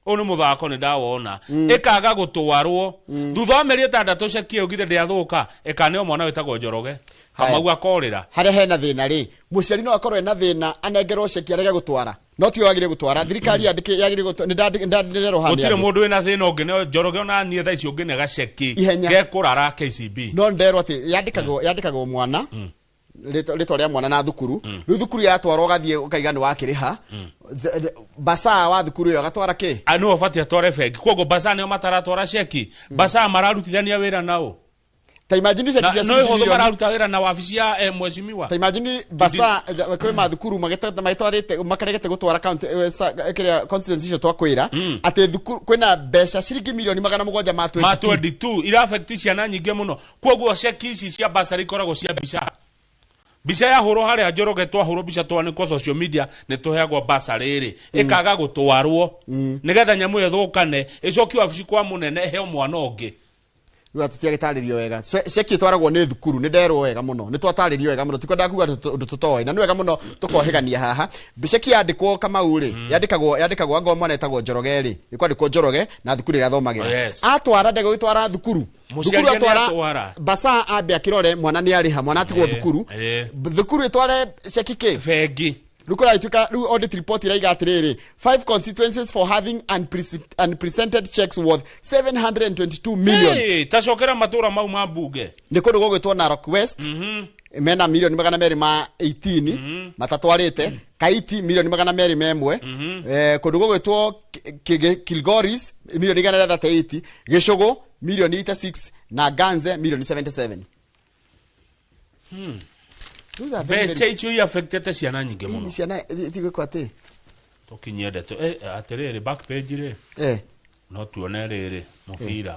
S6: Ũyũ nĩ mũthako nĩ ndawona. Ĩkaga gũtwarwo thutha wa mĩeri 6, ceki ĩyo githĩ ndĩathũka, ĩkaneo mwana wĩtagwo Njoroge. Kamau akorĩra.
S5: Harĩa hena thĩna rĩ, mũciari no akorwo ena thĩna, anengerwo ceki arege gũtwara, no tiwe wagĩrĩire gũtwara, thirikari yandĩke yagĩrĩire gũtwara. Nĩ nderwo haha nĩ
S6: Gũtirĩ
S5: andũ.
S6: Mũndũ wĩna thĩna ũngĩ nĩ Njoroge, ona niĩ thaa ici ũngĩnega ceki
S5: Ihenya.
S6: gekũrara KCB.
S5: No nderwo atĩ yandĩkagwo mwana, rĩtwa rĩa mwana na thukuru. Rĩu thukuru yatwarwo, ũgathiĩ ũkaiga nĩ wakĩrĩha. Basaa wa thukuru ĩyo agatwara kĩ?
S6: Ah, nĩwe ũbatiĩ atware bengi. Koguo basaa nĩo mataratwara ceki, basaa mararutithania wĩra nao.
S5: Ta imagine ceki
S6: Na
S5: cia
S6: no
S5: ciringi
S6: ihũthũ
S5: mirioni.
S6: Mararuta wĩra na wabici ya mheshimiwa.
S5: Ta imagine basaa kwĩ mathukuru magĩtwarĩte makaregete gũtwara county, kĩrĩa constituency icio twakwĩra atĩ thukuru kwĩna mbeca ciringi mirioni 700 ma
S6: ma
S5: 22.
S6: 22 ira affect ciana nyingĩ mũno. Koguo ceki ici cia basari ikoragwo cia mbica, mbica yahũrwo harĩa Njoroge, twahũrwo mbica twanĩkwo social media nĩ tũheagwo basarĩ rĩ, ĩkaga gũtwarwo nĩgetha nyamũ ĩyo ĩthũkane, ĩcokio wabici kwa mũnene, ĩheo mwana ũngĩ.
S5: Rĩu tũtiagĩtarĩrio wega. Ceki ĩtwaragwo nĩ thukuru, nĩ nderwo wega mũno, nĩ twatarĩrio wega mũno, tikwendaga kuga ũndũ tũtoĩ, na nĩ wega mũno tũkohĩgania haha. Ceki yandĩkwo Kamau rĩ, yandĩkagwo angorwo mwana etagwo Njoroge rĩ, ĩkwandĩkwo Njoroge na thukuru ĩrĩa athomagĩra. Atwara ndegũgĩtwara thukuru.
S6: Mũciari
S5: Thukuru
S6: nĩ
S5: atwara
S6: atwara.
S5: basaa ambe akĩrore mwana nĩ arĩha, mwana atigwo thukuru. Thukuru ĩtware ceki kĩ?
S6: Bengi.
S5: Rĩu kũragĩtuĩka rĩu audit report ĩraiga atĩrĩrĩ, five constituencies for having unpresented checks worth 722 million.
S6: Hey, tacokera matũra mau ma mbunge.
S5: Nĩ kũndũ gũgwĩtwo Narok West, mena mirioni 218 matatwarĩte, Kaiti mirioni 201, kũndũ gũgwĩtwo Kilgoris mirioni 138, Gĩcũgũ mirioni 86 na Ganze mirioni 77. Those are very,
S6: Mbeca
S5: very
S6: icio iaffectete ciana nyingĩ mũno.
S5: Ciana tigwĩkwo atĩ
S6: Tũkinyie ndeto atĩrĩrĩ, back page rĩ, no tuone rĩrĩ mũbira.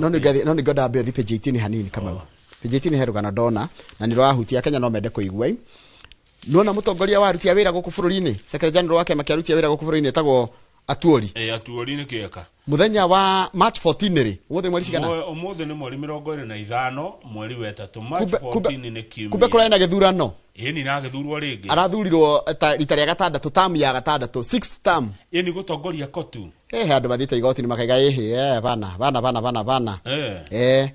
S5: No nĩ ngwenda ambe ũthiĩ page 18 hanini, Kamau. Page 18 he rũgano ndona na nĩ rũrahutia Kenya, no mende kũigua. I nona mũtongoria wa aruti a wĩra gũkũ bũrũri-inĩ, secretary general wa kĩama kĩa aruti a wĩra gũkũ bũrũri-inĩ, etagwo Atuori.
S6: Atuori nĩ kĩeka.
S5: Mũthenya wa March 14 rĩ, ũmũthĩ nĩ mweri cigana?
S6: Ũmũthĩ nĩ mweri 25 mweri wa ĩtatũ, March 14 nĩ kiumia.
S5: Kumbe kũrarĩ na gĩthurano.
S6: Ĩni nagĩthurwo rĩngĩ.
S5: Arathurirwo ta rita rĩa gatandatũ, term ya gatandatũ, sixth term.
S6: Ĩni gũtongoria kotu.
S5: He andũ mathiĩte igoti-inĩ makaiga ĩhĩ, bana bana bana bana bana.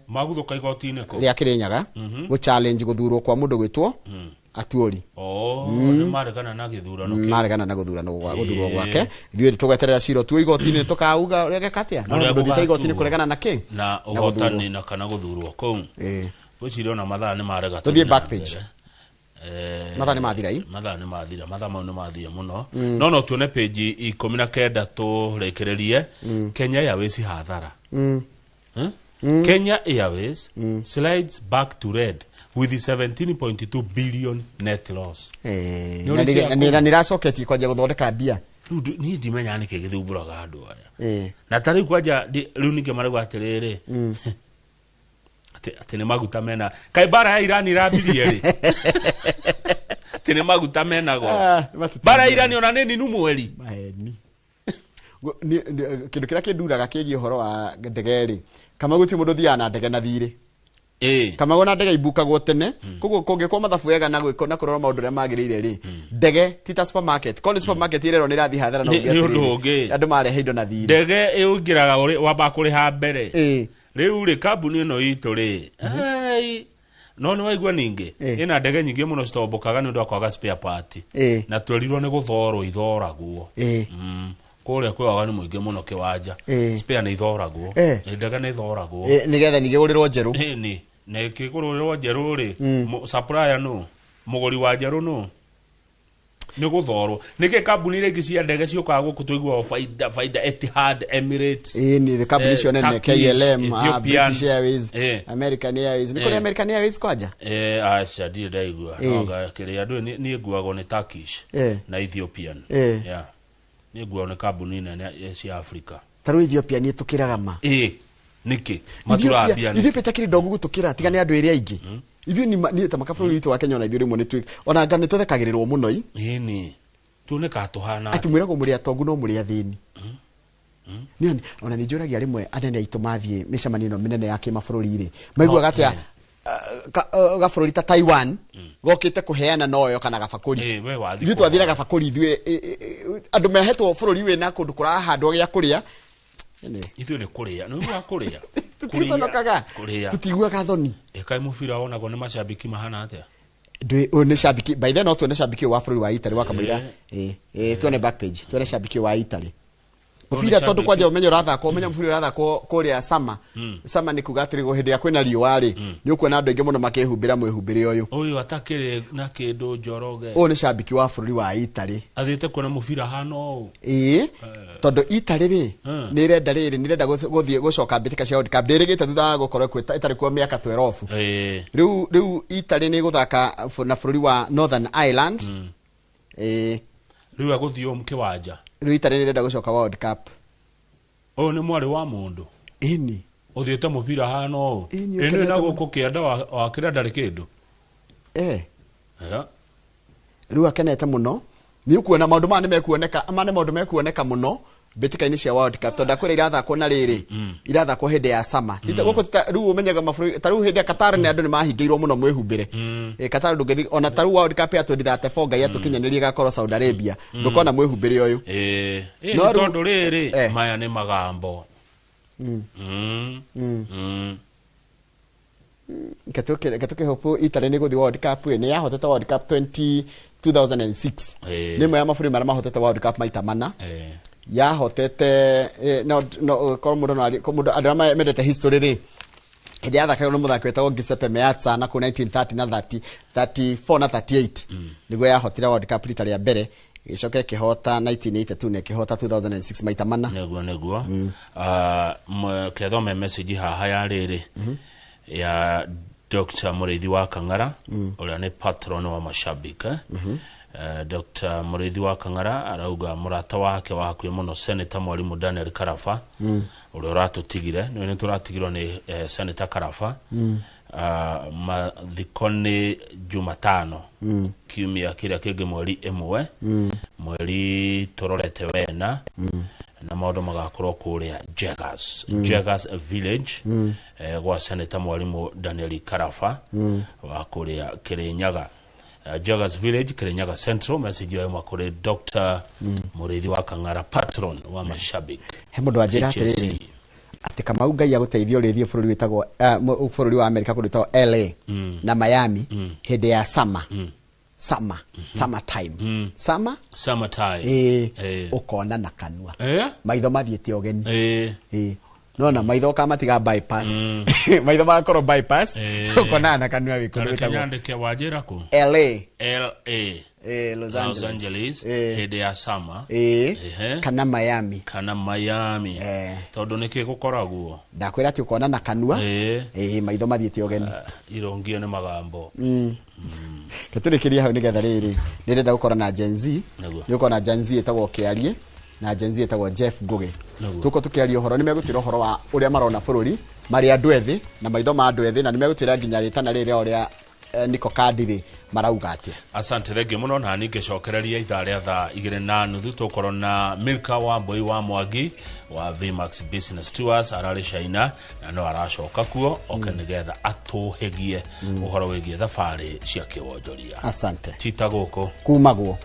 S6: Maguthũka igoti-inĩ kũ?
S5: Rĩa Kĩrĩnyaga, gũ challenge gũthurwo kwa mũndũ gwĩtwo Atuori.
S6: Oh, nĩ maregana na gĩthurano kĩu.
S5: Maregana na gũthurano gũthurwo gwake. Ithuĩ tũgweterera cira tuo igoti-inĩ, tũkauga ũrĩa geka atĩa. No
S6: Ũrĩa
S5: mũndũ ũthiĩte igoti-inĩ
S6: gũgatuo.
S5: kũregana na kĩ?
S6: Na
S5: Na
S6: ũhotani na kana gũthurwo kũu. Ngwĩciria ona mathaa nĩ marega.
S5: Tũthiĩ
S6: Tũthiĩ na
S5: back page.
S6: mbere.
S5: Mathaa nĩ mathira i.
S6: Mathaa nĩ mathira, mathaa mau nĩ mathira mũno. No tuone page 19 tũrĩkĩrĩrie. Kenya Airways hathara. Kenya Airways slides back to red with 17.2 billion net loss. Nĩ ũrĩ cia
S5: Na nĩracoketie kwanjia gũthondeka mbia.
S6: Rĩu niĩ ndimenyaga nĩkĩ gĩthumbũraga andũ aya, na ta rĩu kwanja rĩu ningĩ marauga atĩrĩrĩ, atĩ nĩ maguta mena, kaĩ mbara ya Irani irambirie rĩ, atĩ nĩ maguta mena goro.
S5: Ah, nĩ
S6: Mbara ya Irani ona nĩ ninu mweri.
S5: Maheni. Kĩndũ kĩrĩa kĩnduraga kĩgiĩ ũhoro wa ndege rĩ, kama gũtirĩ mũndũ ũthiaga na ndege na thirĩ. Kamau na ndege ibukagwo tene koguo kũngĩkwo mathabu wega na gwĩko na kũrora maũndũ ũrĩa magĩrĩire rĩ, ndege ti ta supermarket, korwo nĩ supermarket ĩrerwo nĩ ĩrathiĩ hathara na
S6: Nĩ
S5: ũngĩ
S6: nĩ ũndũ
S5: atĩrĩrĩ,
S6: ũngĩ.
S5: Andũ marehe indo na thirĩ.
S6: Ndege ĩũingĩraga wamba kũrĩha mbere. Rĩu rĩ, kambuni ĩno itũ rĩ, ai, no nĩ waigua ningĩ ĩna ndege nyingĩ mũno citombũkaga nĩ ũndũ wa kwaga spare part. Na twerirwo nĩ gũthorwo ithoragwo. Kũrĩa kwĩ waganu mũingĩ mũno kĩwanja. Spare nĩ ithoragwo. Ndege nĩ ithoragwo.
S5: Nĩgetha ningĩ gũrĩrwo njerũ.
S6: Ĩni na ĩkĩgũrĩrwo njerũ rĩ, supplier nũ, mũgũri wa njerũ nũ, nĩ gũthorwo. Nĩkĩ kambuni iria ingĩ cia ndege ciũkaga gũkũ tũiguaga faida faida, Etihad, Emirates,
S5: Ĩni kambuni icio nene,
S6: Turkish,
S5: KLM,
S6: Ethiopian.
S5: British Airways, American Airways. Nĩ kũrĩ American Airways kwanja?
S6: Aca, ndirĩ ndaigua. No kĩrĩa andũ niĩ nguagwo nĩ Turkish na Ethiopian. Yeah. Niĩ nguagwo nĩ kambuni nene cia Africa.
S5: Ta rĩu Ethiopia nĩ ĩtũkĩraga ma.
S6: Nĩkĩ maturambia nĩ
S5: Ethiopia takĩrĩ ndogu gũtũkĩra, tiga nĩ andũ ĩrĩa aingĩ. Ithuĩ nĩ ta makabũrũri witũ wa Kenya, ona ithuĩ rĩmwe nĩ ona nga nĩ tũthekagĩrĩrwo mũno i.
S6: Ĩni tuonekaga tũhana
S5: atĩ mwĩragwo mũrĩ atongu no mũrĩ athĩni. Nĩ ona nĩ njũragia rĩmwe anene aitũ mathiĩ mĩcemanio ĩno mĩnene ya kĩmabũrũri rĩ, maiguaga atĩa gabũrũri ta Taiwan gokĩte kũheana noyo kana gabakũri.
S6: We wathiĩ
S5: Ithuĩ twathire gabakũri, ithuĩ andũ mehetwo bũrũri wĩna kũndũ kũrahandwo gĩa kũrĩa. Anyway.
S6: Ithuĩ nĩ kũrĩa, nĩ ũguo kũrĩa.
S5: Tũticonokaga.
S6: Kũrĩa.
S5: Tũtiguaga thoni.
S6: Ĩkaĩ mũbira wonagwo nĩ macambĩki mahana atĩa?
S5: Ndwĩ ũyũ nĩ cambiki, by then no tuone cambiki ũyũ wa bũrũri wa Italy wakamũira. Tuone back page, tuone cambiki ũyũ wa Italy. Mũbira tondũ kwanja ũmenye ũrathakwo, ũmenye mũbira ũrathakwo kũrĩa sama. Sama nĩ kuga atĩrĩ, hĩndĩ ĩrĩa kwĩna riũa rĩ, nĩ ũkuona andũ aingĩ mũno makĩhumbĩra mwĩhumbĩre ũyũ.
S6: Ũyũ atakĩrĩ na kĩndũ Njoroge.
S5: Ũyũ nĩ cambiki wa bũrũri wa Italy.
S6: Athiĩte kuona mũbira hana ũũ.
S5: Tondũ Italy rĩ, nĩ ĩrenda rĩrĩ, nĩ ĩrenda gũthiĩ gũcoka mbĩtĩka cia World Cup. Ndĩrĩgĩte thutha wa gũkorwo ĩtarĩ kuo mĩaka 12. Rĩu Italy nĩ ĩgũthaka na bũrũri wa Northern Ireland.
S6: Rĩu agũthiĩ ũũ kĩwanja.
S5: Rĩu Italy nĩ ĩrenda gũcoka World Cup.
S6: Ũyũ nĩ mwarĩ wa mũndũ.
S5: Ĩni.
S6: Ũthiĩte mũbira hana ũũ.
S5: Ĩni,
S6: Ĩno
S5: ũkenete
S6: ĩna
S5: mũno.
S6: gũkũ kĩanda wa kĩrĩa ndarĩ kĩndũ.
S5: Rĩu akenete mũno. Nĩ ũkuona maũndũ maya nĩ mekuoneka, maya nĩ maũndũ mekuoneka mũno mbĩtĩka-inĩ cia World Cup, tondũ ndakwĩra irathakwo na rĩrĩ, irathakwo hĩndĩ ya summer. Tita gũkũ tita, rĩu ũmenyaga mabũrũri ta rĩu hĩndĩ ya Qatar nĩ andũ nĩ mahingĩirwo mũno mwĩhumbĩre. Qatar ndũngĩthiĩ ona ta rĩu World Cup ya 2034 Ngai atũkinyanĩrie ĩgakorwo Saudi Arabia, ndũkona mwĩhumbĩre ũyũ. No
S6: Nĩ
S5: rĩu
S6: tondũ rĩrĩ maya nĩ magambo.
S5: Reke tũkĩhope Italy nĩ gũthiĩ World Cup ĩ, nĩ yahotete World Cup 2006. Nĩ ĩmwe ya mabũrũri marĩa mahotete World Cup maita mana. Yahotete no korwo mũndũ no korwo mũndũ andũ arĩa mendete history rĩ, hĩndĩ yathakagwo nĩ mũthaki wetagwo Giuseppe Meazza na kũu 1930 na 34 na 38 nĩguo yahotire World Cup rita rĩa mbere, ĩgĩcoka ĩkĩhota 1982 na ĩkĩhota 2006 maita mana.
S6: Nĩguo. Kethome message haha ya rĩrĩ ya Dr. Mũrĩithi wa Kang'ara, ũrĩa nĩ patron wa mashabiki, eh? Dr. Mũrĩithi wa Kang'ara arauga mũrata wake wa hakuhĩ mũno, Senator Mwalimu Daniel Karaba, ũrĩa ũratũtigire, nĩ tũratigirwo nĩ Senator Karaba. Mathiko nĩ Jumatano kiumia kĩrĩa kĩngĩ, mweri 1, mweri tũrorete wena, na maũndũ magakorwo kũrĩa Jegas, Jegas Village, gwa Senator Mwalimu Daniel Karaba wa kũrĩa Kirinyaga. Jagas Village, Kirinyaga Central. Message yauma kũrĩ Dr. Mũrĩithi wa Kang'ara, patron wa mashabiki.
S5: He mũndũ wanjĩra
S6: HSC.
S5: atĩrĩrĩ, atĩ Kamau, Ngai agũteithia ũrĩthiĩ bũrũri wĩtagwo bũrũri wa Amerika, kũndũ wĩtagwo LA na Miami hĩndĩ ya summer, summer time, summer.
S6: Summertime.
S5: Ũkona na kanua maitho mathiĩte ũgeni. Nona maitho ũkamatiga bypass, maitho magakorwo bypass, ũkonana na kanua wĩ kũndũ
S6: Tareke
S5: gwĩtagwo
S6: nyandĩke, wanjĩra kũ?
S5: LA.
S6: LA.
S5: Los
S6: Los
S5: Angeles.
S6: Angeles hĩndĩ ya summer.
S5: Kana Miami.
S6: Kana Miami, tondũ nĩkĩ gũkoragwo?
S5: Ndakwĩra atĩ ũkona na kanua maitho mathiĩte ũgeni.
S6: Irongio nĩ magambo.
S5: Ketũrĩkĩrie hau nĩgetha rĩrĩ nĩndĩrenda gũkorwo na Gen Z.
S6: Nĩguo.
S5: Nĩ gũkorwo na Gen Z ĩtagwo Kĩarie na Gen Z ĩtagwo Jeff Ngugi. Tũkorwo tũkĩaria ũhoro, nĩ megũtwĩra ũhoro wa ũrĩa marona bũrũri marĩ andũ ethĩ na maitho ma andũ ethĩ, na nĩ megũtwĩra nginya rĩtana rĩrĩ rĩao rĩa niko kandi rĩ marauga atĩa.
S6: Asante, thengiũ mũno. Na ningĩcokereria ithaa rĩa 2:30 tũkorwo na Milka wa Mbui wa Mwangi wa Vmax Business Tours. Ararĩ China na no aracoka kuo oke nĩgetha atũhĩgie ũhoro wĩgiĩ thabarĩ cia kĩwonjoria.
S5: Asante.
S6: Tita gũkũ
S5: kumagwo.